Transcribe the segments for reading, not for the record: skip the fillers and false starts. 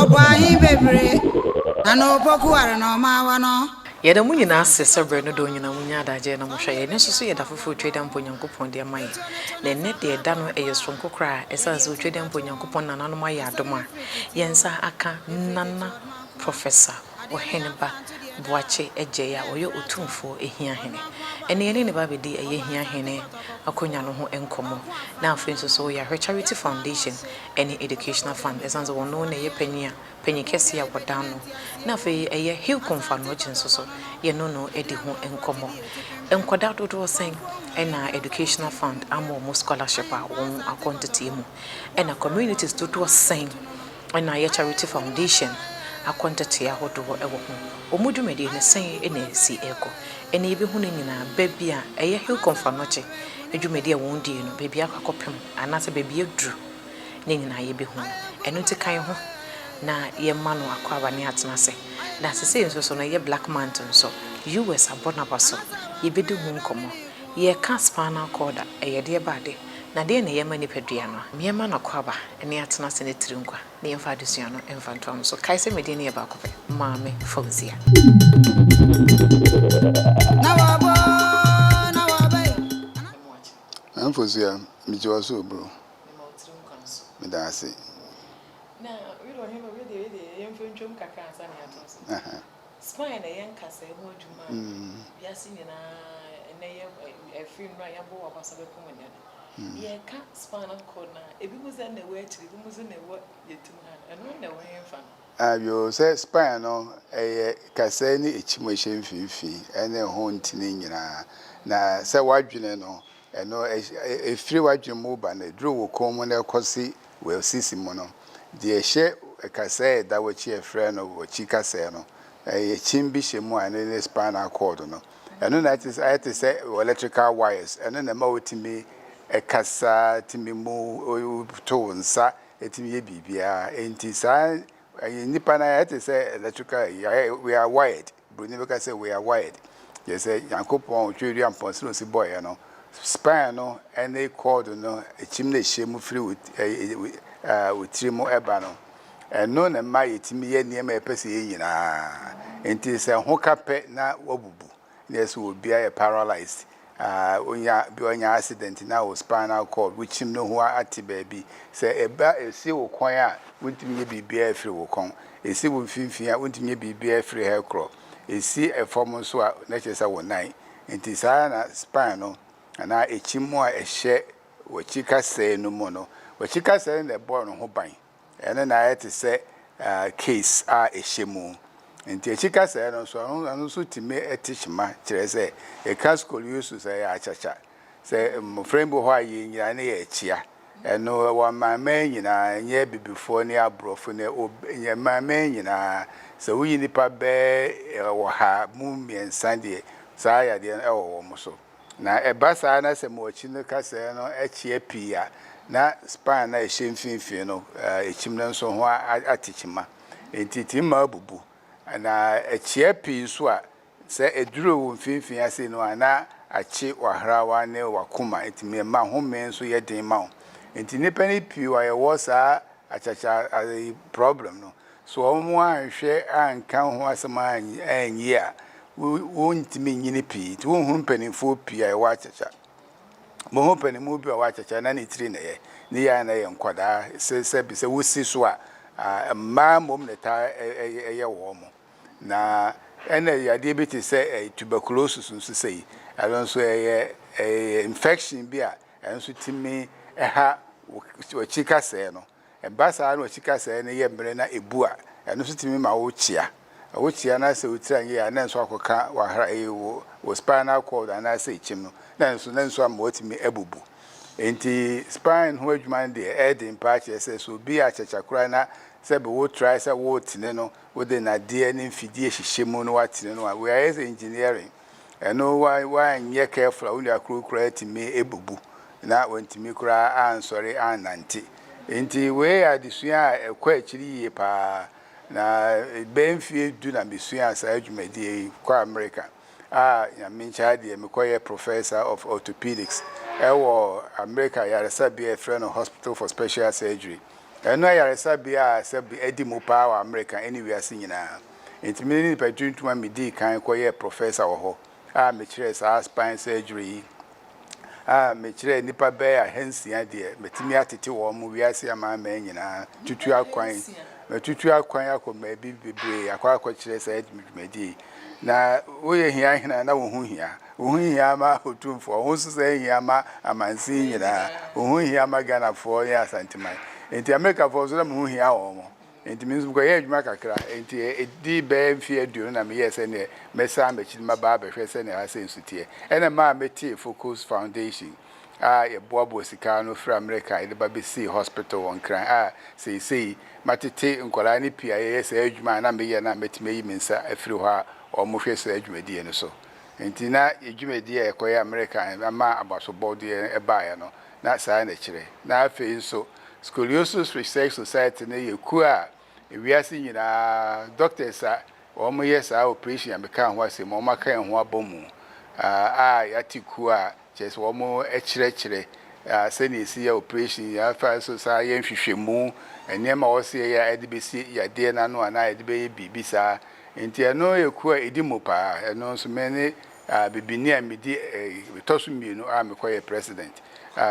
Ɔbɔ ahe bebree na na opoku ware na ɔma awa no. Yɛda mo nyinaa ase sɛ berɛ no dɔ nyinaa monya adagyeɛ na mohwɛ yɛn. Ɛno nso so yɛ da foforɔ Twedampɔ Nyankopɔn de ama yɛn. Na ɛnnɛ deɛ da no ɛyɛ soronko koraa ɛsiane sɛ Otwedampɔ Nyankopɔn nananom ayɛ adom a yɛn nsa aka Nana Professor Ɔheneba Boakye Adjei a ɔyɛ Otumfoɔ Ahiahene. Ɛnnɛ yɛne no ba abɛdi ɛyɛ Ahiahene akonnwa no ho nkɔmmɔ. Na afei nso so yɛahwɛ Charity Foundation ne Educational Fund ɛsiane sɛ ɔno na ɛyɛ panyin a panyin kɛseɛ a wɔda ano. Na afei ɛyɛ Hill Komfo-Anokye nso so yɛne no adi ho nkɔmmɔ. Nkwadaa dodoɔ sɛn na Educational Fund ama wɔn scholarship a wɔn akɔ nteteɛ mu? Ɛna communities dodoɔ sɛn na ɛyɛ Charity Foundation akɔ nteteɛ ahodoɔ wɔ ho? Wɔn dwumadie no sɛn na ɛsi rekɔ? Ɛnna yɛbɛhu no nyinaa baabi a ɛyɛ Hill Komfo-Anokye dwumadie a wɔn die no, baabi akɔ akɔpem anaasɛ baabi aduru ne nyinaa yɛbɛhu no. Ɛno nti ka yɛn ho na yɛmma no akwaaba ne atena ase. Na sesei nso so no ɛyɛ Black Month nso, US abɔ n'aba so. Yɛbɛdi ho nkɔmmɔ. Yɛreka spinal cord a, ɛyɛ deɛ ba ade, na deɛn na ɛyɛ ma nipadua no? Yɛmma no akwaaba ne atena ase ne tiri nkwa na yɛmfa adesua no mfa ntoa mo so. Kae sɛ me din no yɛ baako pɛ, Maame Fauzia. Na wɔbɔ na wɔbɛyɛ. Maame Fauzia, megye wo so bro. Meda ase. Na wede ɔhene ba wede wede yɛmfa ntwam kakra ansa na yɛatoa so. Spine na ɛyɛ nkasɛɛ ho adwuma a wiase nyinaa ɛnɛ yɛ ɛfiri mmerɛ a yɛabɔ wɔ abasa bɛpem nnɛ no. Yɛka spinal cord no a, ebi mu sɛ na ɛwɔ akyiri, ebi mu nso na ɛwɔ yɛtim ha no, ɛno na ɛwɔ hefa no? Ayo, sɛ spine no ɛyɛ kasɛɛ ne ekyim a ɛhyɛ mfimfini ɛne ho ntini nyinaa. Na sɛ w'adwene no, ɛno ɛfiri w'adwene mu ba no, ɛduru wo kɔn mu na ɛkɔsi wɔ sisi mu no, deɛ ɛhyɛ kasɛɛ ɛda w'akyi a yɛfrɛ no w'akyi kasɛɛ no, ɛyɛ kyim bi hyɛ mu a ɛno ne spinal cord no. Ɛno na ɛte sɛ ayɛ te sɛ electrical wires, ɛno na ɛma wotumi ɛkasa, tumi mu to wo nsa, ɛtumi yɛ biribiara. Enti saa ɛyɛ nipa no ayɛ te sɛ electrical, we are wired. Buroni bɛka sɛ we are wired. Kyerɛ sɛ Nyankopɔn otwa mpɔnse na osi bɔɔyɛ no, spine no ɛne cord no, ekyim na ɛhyɛ mu firi wo tiri mu ɛba no, ɛno na ɛma yɛtumi yɛ nneɛma a yɛpɛ sɛ yɛ nyinaa. Nti sɛ ho ka pɛ na wabubu, na yɛ sɛ obiara yɛ paralyzed. Onya bi ɔnya accident na wo spinal cord wo kyim no ho ate baabi. Sɛ ɛba esi wo kɔn a, wontumi nyɛ biribiara firi wo kɔn. Esi wo mfimfini a, wontumi nyɛ biribiara firi ha korɔ. Esi ɛfam nso a, na kyerɛ sɛ wo nan. Nti saa na spine no anaa ekyim mu a ɛhyɛ w'akyi kasɛɛ no mu no, w'akyi kasɛɛ no na ɛbɔ ne ho ban. Ɛno na ayɛ te sɛ case a ɛhyɛ mu. Nti akyi kasɛɛ no nso, ɛno nso tumi te kyema, kyerɛ sɛ ɛka scoliosis ɛyɛ akyakya. Sɛ mmɔfra bi wɔ hɔ a yɛn nyinaa ne yɛ akyia. Ɛno wɔ amanaman nyinaa, ɛnyɛ abibifoɔ ne aborɔfo ne ɛnyɛ amanaman nyinaa. Sɛ woyi nipa bɛɛ 300 mu deɛ, saa yadeɛ no ɛwɔ wɔn so. Na ɛba saa na sɛ mo akyi no kasɛɛ no akyia pii a, na spine na ɛhyɛ mfimfini no, ekyim no nso ho ate kyima. Nti tumi ma abubu. Na akyia pii nso a, sɛ ɛduru wo mfimfini ase no a, na akye w'ahrawa ne w'akoma, nti ɛma home nso yɛ den ma wo. Nti nnipa no pii a yɛwɔ saa akyakya problem no, so wɔn anhwɛ anka ho asɛm anyi a, wontumi nyini pii. Nti wonhunu mpanimfoɔ pii a ɛwɔ akyakya. Mohu panimu bi a ɔwɔ akyakya na ne tiri na ɛyɛ. Ne yɛ a na ɛyɛ nkwadaa. Sɛ sɛbi sɛ wosi so a, mmaa mmom na ɛtaa ɛyɛ wɔn mo. Na ɛna yadeɛ bi te sɛ tuberculosis nso sɛ yi, ɛno nso ɛyɛ infection bi a ɛno nso tumi ɛha w'akyi kasɛɛ no. Ɛba saa na w'akyi kasɛɛ no yɛ mmerɛ na ebu a, ɛno nso tumi ma wo kyea. Wo kyea na sɛ wo tiri anyɛ yie a, na nso akɔka w'ahra ɛyɛ wo spinal cord anaasɛ ekyim no, na nso ama watumi abubu. Nti spine ho adwuma no deɛ ɛyɛ den paa, kyerɛ sɛ obi yɛ akyakya koraa na sɛ bi wo try sɛ wotene no, wode nadeɛ ne mfidie hyehyɛ mu na watene no a, wei ayɛ sɛ engineering. Ɛno wanyɛ careful a, wo nua koro koraa tumi ebubu na wantumi koraa ansɔre annante. Nti wei yɛ adesua a ɛkɔ akyiri yie paa. Na bɛyɛ mfeɛ 10 na mesua saa dwumadie yi kɔ America a Nyame nkyɛn adeɛ mekɔyɛ professor of orthopedics ɛwɔ America yaresabea a yɛfrɛ no Hospital for Special Surgery. Ɛno ayaresabea a sɛbe adi mu paa wɔ Amerika ne wiase nyinaa. Enti me ne nnipa tuntum a midii kan kɔyɛɛ professor wɔ hɔ a mekyerɛɛ saa spine surgery yi a mekyerɛɛ nnipa bɛyɛ 600 deɛ matumi atete wɔn mo wiase amanaman nyinaa tutu akwan matutu akwan akɔ mmaabi bebree akɔ akɔkyerɛ saa dwumadie yi. Na woyɛ hia hena na wo ho hia? Wo ho hia ma Otumfoɔ, wo ho nso sɛ hia ma amansin nyinaa, wo ho hia ma Ghanafoɔ ne Asanteman. Enti Amerikafoɔ nso na me ho hia wɔn. Enti me nso mekɔyɛɛ adwuma kakra. Enti ɛdii bɛyɛ mfeɛ 20 na meyɛɛ sɛdeɛ mɛsan m'akyi na maba abɛhwɛ sɛdeɛ ha sei nso teɛ. Ɛna ɛmaa metee Focus Foundation a yɛboaboa sika ano firi Amerika a yɛde ba bɛsii hospital wɔ Nkran a seesei matete nkwadaa no pii a yɛyɛ saa adwuma a na meyɛ no a mɛtumi ayi me nsa afiri hɔ a wɔhwɛ saa dwumadie no so. Enti na yɛn dwumadie a yɛkɔyɛɛ Amerika a ɛmaa abasobɔdeɛ baeɛ no, na saa na ɛkyerɛ. Na afei nso Scoliosis Research Society no yɛ kuo a wiase nyinaa doctors a wɔyɛ saa operation a mekaa ho asɛm yi, wɔaka yɛn ho abɔ mu a yɛate kuo a kyerɛ sɛ wɔkyerɛkyerɛ sɛnea yɛsi yɛ operation, yɛafa nso saa yɛ nhwehwɛmu, nneɛma a wɔsɛ yɛyɛ a ɛde bɛsi yadeɛ no ano anaa yɛde bɛyɛ biribi saa. Nti ɛno yɛ kuo a ɛdi mu paa. Ɛno nso me ne bibini a medi metɔ so mmienu a mekɔyɛ president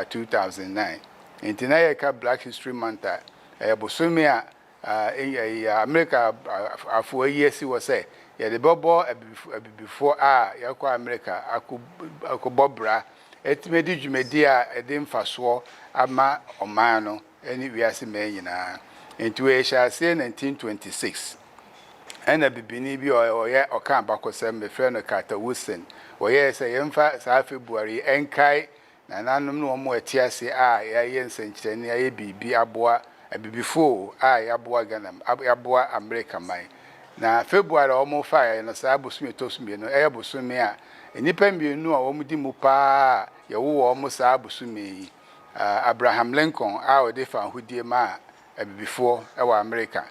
2009. Nti na yɛka Black History Month a, ɛyɛ bosome a Amerika afoɔ ayi asi hɔ sɛ yɛde bɛbɔ abibifoɔ a yɛakɔ Amerika akɔbɔ bra atumi adi dwumadi a ɛde mfasoɔ ama ɔman no ne wiase mmaa nyinaa. Nti wei hyɛ aseɛ 1926 ɛna bibini bi a ɔyɛ ɔka abakɔsɛm mefrɛ no Carter Woodson wɔyɛɛ sɛ yɛmfa saa February yi ɛnkae Nananom ne wɔn a ɛte ase a yɛayɛ nsɛnkyerɛnne ayɛ biribi aboa Abibifo o a yɛaboa Ghana yɛaboa Amerika man. Na February a wɔn faeɛ no saa bosome ɛtɔ so mmienu ɛyɛ bosome a nnipa mmienu a wɔn di mu paa a yɛwo wɔn saa bosome yi Abraham Lincoln a ɔde fawohodie maa Abibifoɔ wɔ Amerika,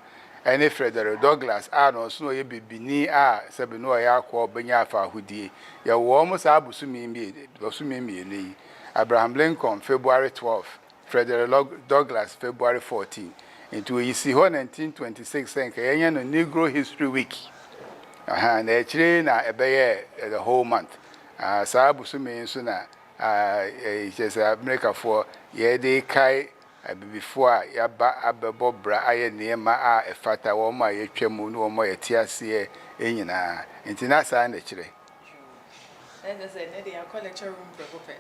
ɛne Frederick Douglass a na ɔso na ɔyɛ bibini a sɛbe na ɔyɛ akoa a ɔbɛnya afahodie. Yɛwoo wɔn saa bosome bosome mmienu yi, Abraham Lincoln February 12, Frederick Douglass February 14. Nti wɔyi sii hɔ 1926 sɛ nka yɛnyɛ no Negro History Week. Aha, na akyire yi na ɛbɛyɛɛ the whole month. Ah, saa bosome yi nso na ah, kyerɛ sɛ Amerikafoɔ yɛde kae Abibifo a yɛaba abɛbɔ bra ayɛ nneɛma a ɛfata wɔn a yɛatwa mu ne wɔn a yɛte aseɛ nyinaa. Nti na saa na ɛkyerɛ. Na kyerɛ sɛ ɛnnɛ deɛ yɛakɔ lecture room prɛko pɛ.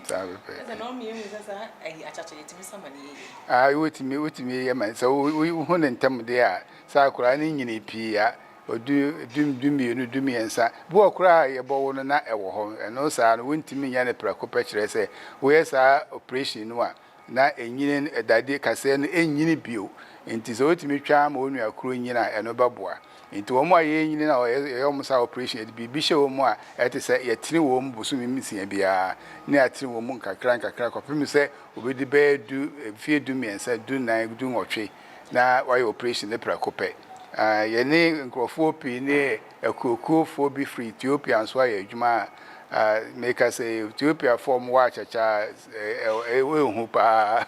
Saa pɛpɛ. Kyerɛ sɛ na ɔma yɛhu sɛ saa ayi akyakya yɛtumi sa ma no yɛ yie. Ah, wotumi wotumi yɛ ma sɛ wohu no ntɛm deɛ a, sɛ akwadaa no nyini pii a, ɔdu du 12 13, bi wɔ koraa a yɛbɔwo no na ɛwɔ hɔ. Ɛno saa no wontumi nyɛ no prɛko pɛ kyerɛ sɛ woyɛ saa operation no a, na ɛnyini no, dade kasɛɛ no ɛnyini bio. Nti sɛ wotumi twa ma wo nua koro nyini a, ɛno bɛboa. Nti wɔn a yɛnyini no a yɛyɛ wɔn saa operation, yɛde biribi hyɛ wɔn mu a ɛte sɛ yɛtene wɔn mu bosome nsia biara, na yɛatene wɔn mu nkakra nkakra kɔpem sɛ wɔbɛdi bɛyɛ du, mfeɛ 13, 14, 18, na wɔayɛ operation no prɛko pɛ. Yɛne nkurɔfoɔ pii ne akuokuofoɔ bi firi Ethiopia nso ayɛ adwuma a meka sɛ Ethiopiafoɔ a wɔwɔ akyakya ɛyɛ hu paa.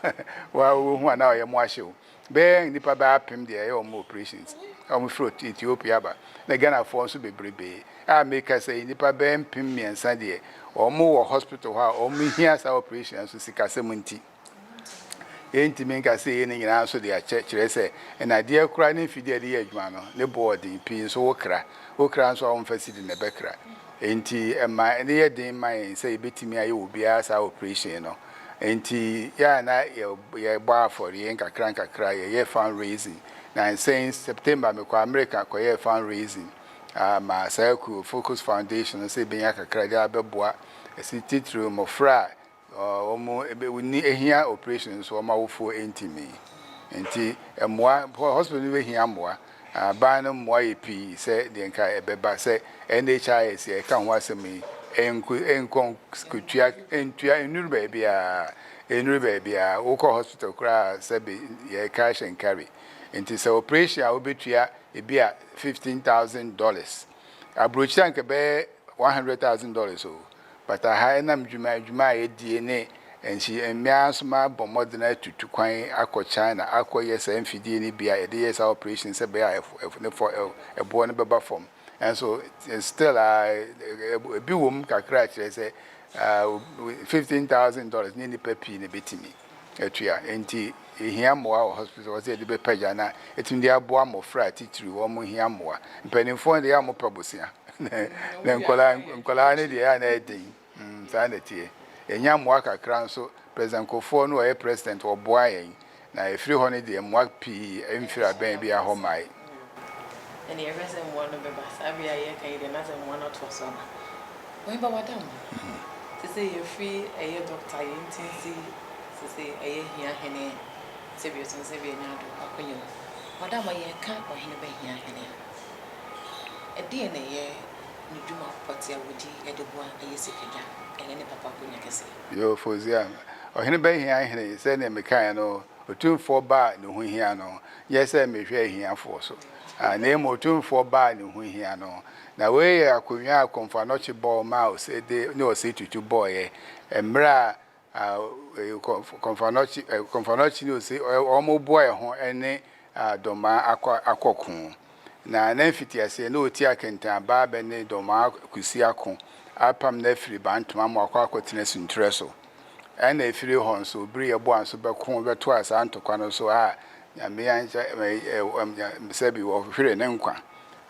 Wɔhu a na ɔyɛ mo ahyew. Bɛyɛ nnipa bɛyɛ 1000 deɛ ɛyɛ wɔn operations a wɔfiri Ethiopia aba. Na Ghanafoɔ nso bebrebee a meka sɛ nnipa bɛyɛ 3000 deɛ wɔn wɔ hospital hɔ a wɔhia saa operation nso sikasɛm nti. Yɛntumi nka sɛ yɛyɛ ne nyinaa nso de akyɛ, kyerɛ sɛ, nnadeɛ koraa ne mfidie a yɛde yɛ adwuma no, ne bo yɛ den pii nso wokra. Wokra nso a womfa sidi na ɛbɛkra. Enti ɛma ɛno yɛ den ma yɛn sɛ yɛbɛtumi ayɛ obiara saa operation no. Enti yɛ a na yɛbɔ afɔreɛ nkakra nkakra, yɛyɛ fundraising. Nansa yi, September, mekɔɔ Amerika kɔyɛɛ fundraising maa saa kuo, Focus Foundation no sɛ yɛbɛnya kakra de abɛboa, titiriw mmɔfra a Wɔn ehia operation nso wɔn awofoɔ ntumi. Nti mmoa, hospital no bɛhia mmoa. Aban no mmoa yɛ pii sɛ deɛ nka ɛbɛba sɛ NHIS yɛ ɛka ho asɛm yi ɛnkɔ nkotua ntua nnuru baabiara nnuru baabiara. Wokɔ hospital koraa sɛbe yɛ cash and carry. Nti sɛ operation a wobɛtua ebi a $15,000. Aburokyire anka ɛbɛyɛ $100,000 o. But aha ɛnam dwuma adwuma a yɛdie ne Nti me ara nso mabɔ mmɔden atutu kwan akɔ China akɔyɛ saa mfidie no bi a yɛde yɛ saa operation sɛ ɛbɛyɛ a ɛf ne fɔ ɛboɔ no bɛba fam. Nanso still a ebi wɔ mu kakra a kyerɛ sɛ $15,000 nyɛ nnipa pii na ɛbɛtumi atua. Nti yɛhia mmoa wɔ hospital hɔ sɛ yɛde bɛpagya na ɛtumi de aboa mmɔfra a titiriw wɔn hia mmoa. Mpanimfoɔ deɛ a wɔpɛ bosea na nkwadaa nkwadaa no deɛ a na ɛyɛ den. Mm, saa na ɛteɛ. Yɛnya mmoa kakra nso, President Kufuor no ɔyɛ president, ɔboa yɛn. Na ɛfiri hɔ no deɛ, mmoa pii mfiri abɛn biara hɔ mmae. Ɛnneɛ yɛhwɛ sɛ mmoa no bɛba. Saa berɛ a yɛreka yi deɛ, na sɛ mmoa no atoa so aba. Ɔhempa Wadamu, seesei yɛafiri ɛyɛ dɔkta, yɛn ti nsi seesei ɛyɛ hia hene, sɛbi ɛsono sɛbi ɛnyɛ ado akonnwa mu. Wadamu, yɛreka ɔhene bɛ hia hene a, ɛdeɛn na ɛyɛ ne dwuma pɔtee a wɔdi de boa yɛ sikadwa ne ne papa akonnwa kɛseɛ. Yoo Fauzia, ɔhene bɛ hia hene, sɛdeɛ mekaeɛ no, otumfoɔ ba a ne ho hia no, nyɛ sɛ mehwɛ ahiafoɔ so, na mmom otumfoɔ ba a ne ho hia no. Na wei yɛ akonnwa a Komfo Anokye bɔɔ maa Osei ne Osei Tutu bɔeɛ mmerɛ a Kɔmfoanɔkye Kɔmfoanɔkye ne ose wɔn boa yɛ ho ne Dɔmaa akɔ akɔ ko. Na na mfitiaseɛ na ɔti akentan abaa bɛ ne Dɔmaa Kusi ako apam no afiri Bantoma ama wakɔ akɔtena Sunturɛ so. Ɛna ɛfiri hɔ nso Obiri Yɛboa nso bɛko bɛtoaa saa ntɔkwa no so a Nyame ankyɛ sɛbi wɔhwere ne nkwa.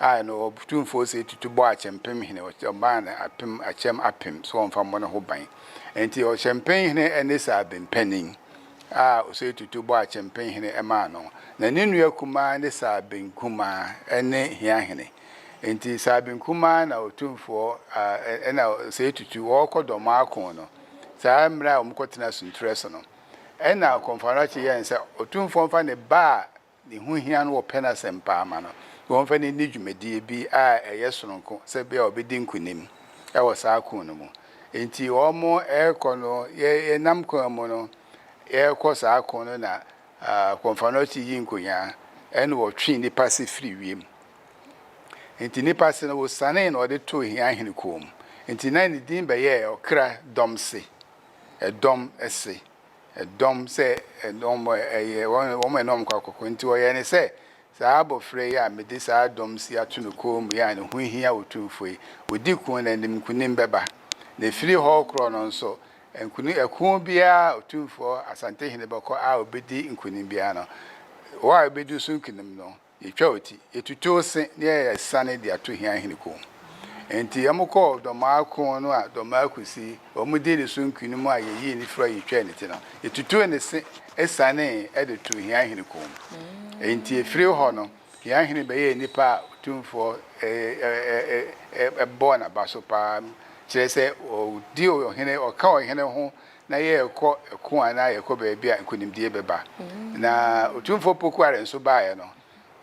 A ɛno Otumfoɔ Osei Tutu bɔɔ Akyɛmpem hene, ɔmaa no apem akyɛm apem sɛ ɔmfa mmɔ ne ho ban. Enti ɔkyɛmpenhene ne Saabenpanin a Osei Tutu bɔɔ akyɛmpenhene maa no. Na ne nua kumaa ne Saabenkumaa ne Hiahene. Enti Saabenkumaa na Otumfoɔ na Osei Tutu wɔrekɔ Dɔmako no, saa mmerɛ a wɔkɔtena Sunturɛ so no, ɛna Komfo-Anokye yɛɛ no sɛ Otumfoɔ mfa ne ba a Ne ho hia no wɔpɛ n'asɛm paa ma no na wɔmfa no nni dwumadie bi a ɛyɛ sononko sɛ bia ɔbɛdi nkunim wɔ saa ko no mu. Enti wɔn rekɔ no, yɛnam kwan mu no yɛrekɔ saa ko no na Kɔmfoanɔkye yi nkonyaa ɛna wɔtwee nipa se firi wiem. Enti nipa se no wɔsianee na wɔde too Hiahene kɔn mu. Enti na ne din bɛyɛɛ ɔkra dɔm se, ɛdɔm se. Dɔm sɛ wɔn ɛyɛ wɔn wɔn ɛne wɔn kɔ akɔko nti wɔyɛ ne sɛ saa abɔfra yi a mede saa dɔm si ato no kɔn mu yi a ne ho hia Otumfoɔ yi, ɔdi ko na anim nkunim bɛba. Na ɛfiri hɔ rekorɔ no nso, nkuni ɛko biara a Otumfoɔ Asantehene bɛkɔ a ɔbɛdi nkunim biara no, wɔ a ɔbɛdi so nkunim no, Yɛtwa wo ti, yɛtutu wo se na yɛsane de ato hia hene kɔn mu. Enti wɔkɔɔ Dɔmaa ko no a Dɔmaa Kusi, wɔdii ne so nkunim a yɛyii ne firi a yɛtwaa ne ti no, yɛtutuu ne se sanee de too hia hene kɔn mu. Enti ɛfiri hɔ no, hia hene bɛyɛɛ nipa a Otumfoɔ bɔɔ n'aba so pa ara, kyerɛ sɛ ɔdi ɔhene, ɔka ɔhene ho na yɛrekɔ ɛko anaa yɛrekɔ baabi a nkonimdie bɛba. Na Otumfoɔ Poku Are nso baeɛ no,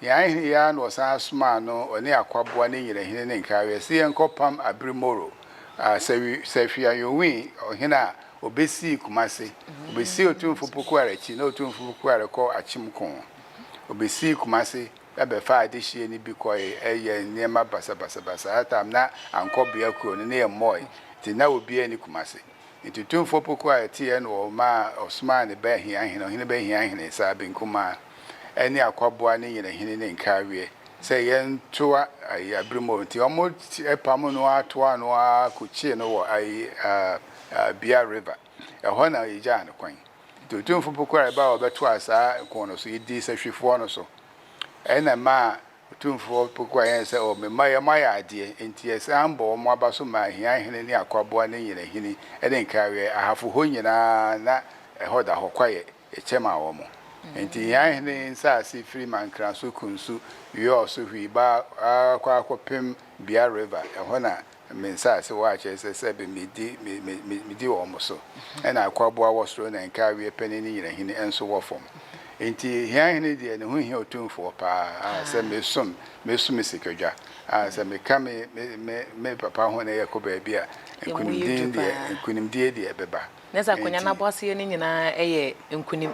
yɛn ahene yi ara na ɔsan somaa no, ɔne Akwaboa ne Nyerɛhene ne Nkaeɛ sɛ yɛnkɔpam Abirimoro, Sɛwi, Sɛhwiayonwi ɔhene a ɔbɛsii Kumase. Ɔbɛsii Otumfoɔ Poku Are akyi na Otumfoɔ Poku Are kɔ Akyem ko. Ɔbɛsii Kumase bɛfaa adehyeɛ no bi kɔe, ɛyɛ nneɛma basabasabasa. Saa time na ankɔ bea kuro no, ne yɛmmɔe, nti na obiara nni Kumase. Enti Tumfoɔ Poku a ɛteɛ no ɔmaa ɔsomaa ne ba Ahiahene, ɔhene ba Ahiahene, Saabenkumaa, ne Akwaboa ne Nyinahene ne Nkaeweɛ sɛ yɛntoa ayi Abirimɔ. Nti wɔpam no ara toaa no ara kɔkyee no wɔ ayi Bia River. Ɛhɔ na yɛgyaa no kwan. Nti Otumfoɔ Poku a ɛbaa ɔbɛtoaa saa ko no so, yɛdii sahwifoɔ no so. Ɛna ɛmaa Otumfoɔ Poku ayɛ sɛ, O me mma yɛ moayɛ adeɛ, enti yɛsan bɔ wɔn aba so maa Ahiahene ne Akwaboa ne Nyinahini ne Nkaeɛ, Ahafo hɔ nyinaa na ɛhɔ da hɔ kwaeɛ, yɛkyɛ maa wɔn. Enti Hiahene nsaase firi Mankraso, Kunsu, Yɔɔ so hwii ba ara kɔ akɔpem Bia River, ɛhɔ na me nsaase wɔ a kyerɛ sɛ sɛbe medi me me medi wɔn so, ɛna Akwaboa wɔ soro na Nkaeɛ panin ne Nyinahini nso wɔ fam. Enti hiahene deɛ ne ho hia otumfoɔ paa a sɛ mesom mesom me sikadwa a sɛ meka me me me me papa ho na yɛkɔ baabi a Emu yɛ nkunimdie du deɛ paa. nkunimdie deɛ ɛbɛba. Na sɛ akonnwa no Enti abɔaseɛ no nyinaa yɛ nkunim.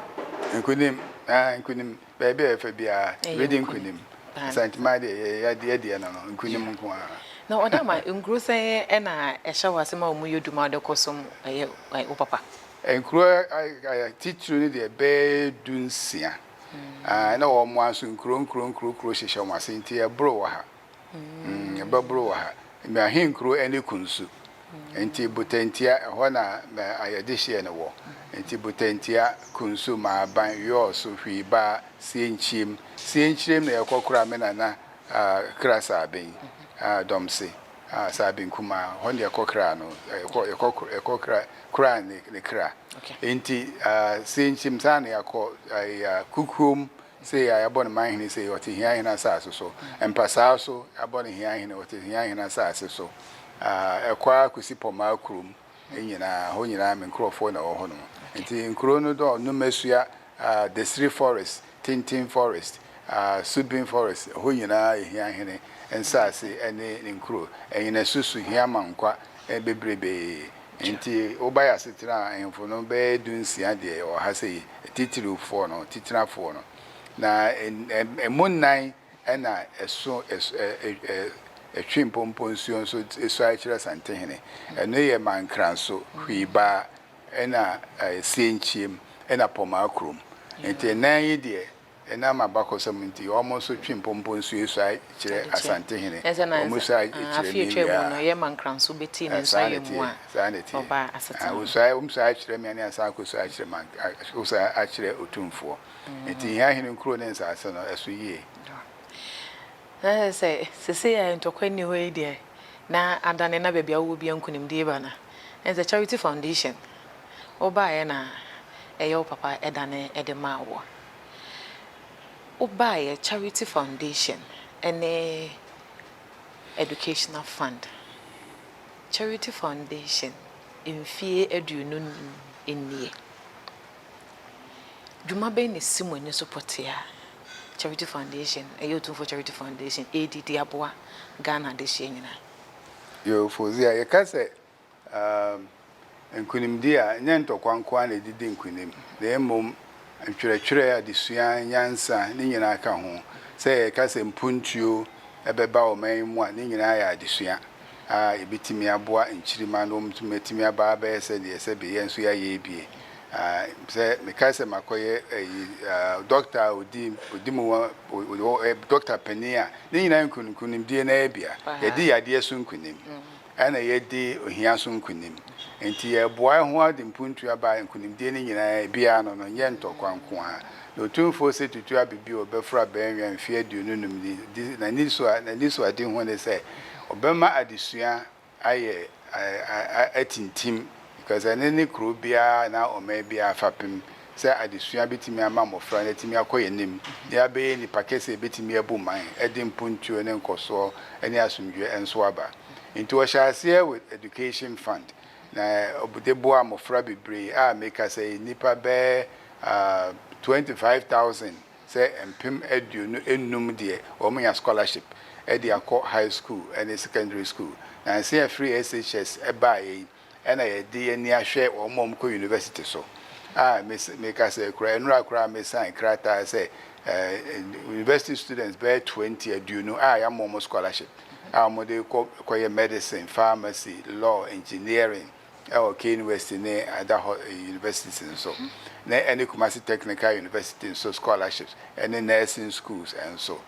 Nkunim ah nkunim baabi a yɛfa biara Ɛyɛ yɛbɛdi nkunim nkunim. paa. Asanteman deɛ yɛ yɛ deɛ no no nkunim nko ara. Na ɔda ma nkuro sɛn na ɛhyɛ wo ase ma wɔn yɛ dwuma de kɔsom ɛyɛ wo papa? Nkuro atitiriw no deɛ bɛyɛ 16. Na wɔn ara nso nkuro nkuro nkuro nkuro hyehyɛ wɔn ase nti ɛboro wɔ ha. Ɛbɛboro wɔ ha. Ahenkuro ne Kunsu. Nti Botantia, ɛhɔ na ayɛdehyeɛ no wɔ. Nti Botantia, Kunsu, Maaban, Yɔɔso, Hwiibaa, Sienkyiem. Sienkyirem na yɛkɔ koraa me nana kra Saaben, Dɔmse, Saaben kumaa. Hɔ na yɛkɔ kra no, yɛkɔ yɛkɔ yɛkɔ kra koraa ne ne kra. Nti Sienkyim saa na yɛakɔ Kukuom Sei a yɛabɔ no manhene sei, ɔte Hiahene asase so. Mpasaa so, yɛabɔ no Hiahene, ɔte Hiahene asase so. Ɛkɔ ara kɔsi Pɔmaa kurom nyinaa, hɔ nyinaa me nkurɔfoɔ na ɛwɔ hɔnom. Nti nkuro no dɔ, Numasua, Desiri Forest, Tintin Forest, Subin Forest, ɛhɔ nyinaa yɛ Hiahene nsase ne ne nkuro. Anyinasusu, Hiamankwa, bebrebee. Nti woba yɛ asetena a, ahemfo no bɛyɛ 16 deɛ wɔ ha sei, atitiriwfoɔ no, titenafoɔ no. Na ɛmu nnan na ɛso ɛtwe mpompo nsuo nso suae kyerɛ Asantehene. Ɛno yɛ Mankranso, Hwiibaa, ɛna Sienkyiem, ɛna Pɔmaa kurom. Nti nnan yi deɛ, Ɛnam abakɔsɛm nti, wɔn nso twe mpompo nsuasuae kyerɛ Asantehene. Wɔn suae kyerɛ me wie a, saa na ɛteɛ, saa na ɛteɛ. Wɔsuae, wɔn suae kyerɛ me ne asan akɔsuae akyerɛ man, akɔsuae akyerɛ Otumfoɔ. Nti Hiahene nkuro ne nsaase no, ɛso yie. Na kyerɛ sɛ, seesei a ntɔkwa nni hɔ yi deɛ, na adane na baabi a wowɔ biara nkunimdie ba no. Ɛne sɛ Charity Foundation, wobaeɛ na ɛyɛ wo papa dane de maa woɔ. Wobaeɛ Charity Foundation ne Educational Fund. Charity Foundation mfie 25 nie. Dwuma bɛn na ɛsi mo ani so pɔtee a Charity Foundation, ɛyɛ Otumfoɔ Charity Foundation ɛredi de aboa Ghana adehyeɛ nyinaa? Yoo Fauzia, yɛka sɛ Nkonimdi a, ɛnyɛ ntɔkwa nko ara na ɛde di nkonim, na mmom ntwerɛtwerɛ, adesua, nyansa, ne nyinaa ka ho. Sɛ yɛka sɛ mpuntuo bɛba ɔman yi mu a, ne nyinaa yɛ adesua a ɛbɛtumi aboa nkyirimma na wɔatumi atumi aba abɛyɛ sɛdeɛ sɛbe yɛn nso yɛayɛ yi bi. Sɛ meka sɛ makɔyɛ ayi dɔkta a ɔdi ɔdi mu dɔkta panin a, ne nyinaa nkonimdie no ara bi a, yɛdi yadeɛ so nkonim. Ɛna yɛadi ohia so nkonim. Enti yɛboa ho ara de mpuntuo aba nkonimdie no nyinaa biara no no nyɛ ntɔkwa nko ara. Na Otumfoɔ Osei Tutu Abibio ɔbɛforo abɛnwea mfeɛ 25 ni di n'anisoadehu ne sɛ ɔbɛma adesua ayɛ atintim because ɛno ne kuro biara anaa ɔman biara fapem sɛ adesua bɛtumi ama mmɔfra no atumi akɔ yɛn anim na yɛabɛyɛ nnipa kɛseɛ a ɛbɛtumi abu man de mpuntuo ne nkɔsoɔ ne asomdwoeɛ nso aba. Nti wɔhyɛɛ aseɛ with education fund na wɔde boaa mmɔfra bebree a mekasa yi nnipa bɛyɛ 25,000 sɛ 25,000 deɛ wɔn nya scholarship de akɔ high school ne secondary school. Nansa yi a free SHS baeɛ yi ɛna yɛde yɛn ani ahwɛ wɔn a wɔkɔ university so a meka sɛ koraa nnora koraa me sign krataa sɛ university students bɛyɛ 20 20 a yɛama wɔn scholarship a wɔde kɔ kɔyɛ medicine, pharmacy, law, engineering ɛwɔ K University ne other universities nso na ɛne Kumasi Technical University nso scholarships ɛne nursing schools nso.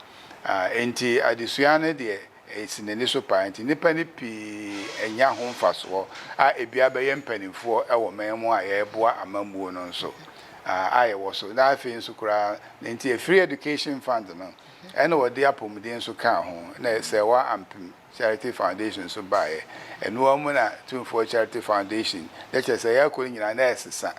Enti adesua no deɛ Esi n'ani so paa nti nnipa no pii anya ho mfasoɔ a ebi abɛyɛ mpanimfoɔ wɔ man mu a yɛreboa amammuo no nso a yɛwɔ so. Na afei nso koraa no nti ɛfiri Education Fund no ɛna wɔde apɔmuden nso kaa ho na Sɛwa Ampem Charity Foundation nso baeɛ. Ɛno ara mu na Tumfoɔ Charity Foundation na kyerɛ sɛ yɛrekɔ no nyinaa na ɛresesa.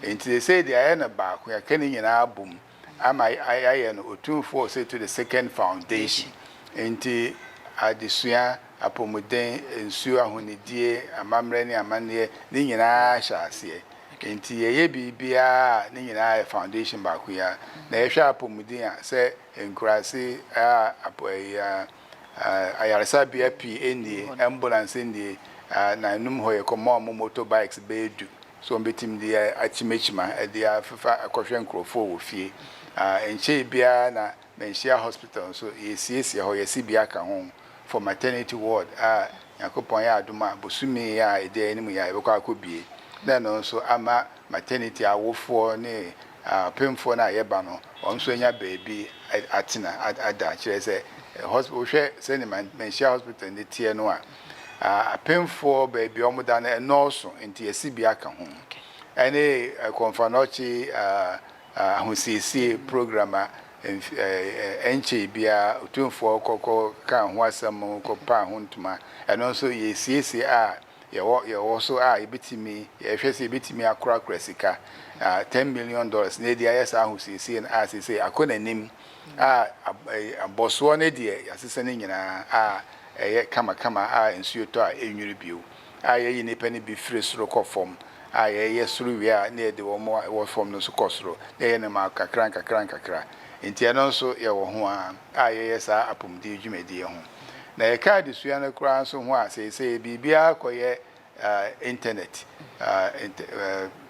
Nti seesei deɛ ayɛ no baako, yɛaka ne nyinaa abom. ama yɛayɛ no Otumfoɔ Osei the Second Foundation. Enti adesua, apɔmuden, nsuo, ahonidie, amammerɛ ne amanneɛ, ne nyinaa hyɛ aseɛ. Enti yɛyɛ biribiara a, ne nyinaa yɛ foundation baako yi ara. Na yɛhwɛ apɔmuden a, sɛ nkuraase a ayaresabea pii nnie, ambulance nnie, na ɛnum hɔ yɛkɔma wɔn motor bikes bɛyɛ 10 so wɔbɛtumi de akyimakyima de afefa akɔhwɛ nkurɔfoɔ wɔ fie. Nkyɛe biara na Manhyia Hospital nso yɛsiesie hɔ, yɛasi bi aka ho for maternity ward a Nyankopɔn yɛ adom a bosome yi a ɛdi anim yi a yɛbɛkɔ akɔbue. na ɛno nso ama maternity awofoɔ ne apemfoɔ no a yɛba no, wɔn nso anya baabi atena ada. Kyerɛ sɛ hospital, wohwɛ sɛne Manhyia Hospital ne teɛ no a, apemfoɔ baabi a wɔda no ɛnɔɔso, nti yɛsi bi aka ho. Ɛne Kɔmfo Anɔkye ahosiesie program a ɛnkyɛ biara Otumfoɔ kɔkɔ ka ho asɛm, kɔpa ho ntoma, ɛno nso yɛsiesie a yɛwɔ so a yɛbɛtumi yɛhwɛ sɛ yɛbɛtumi akorakora sika $10 million na yɛde ayɛ saa ahosiesie no a seesei akɔ n'anim a abɔsoɔ no deɛ, yɛasesa no nyinaa a ɛyɛ kamakama a nsuo tɔ a ɛnwiri bio, a yɛyi nnipa no bi firi soro kɔ fam a yɛyɛ soro wie a, na yɛde wɔn a ɛwɔ fam no nso kɔ soro na yɛyɛ no ma kakra nkakra nkakra. Nti ɛno nso yɛwɔ ho a yɛyɛ saa apɔmuden dwumadie ho. Na yɛka adesua no koraa nso ho a, seesei biribiara kɔyɛ internet,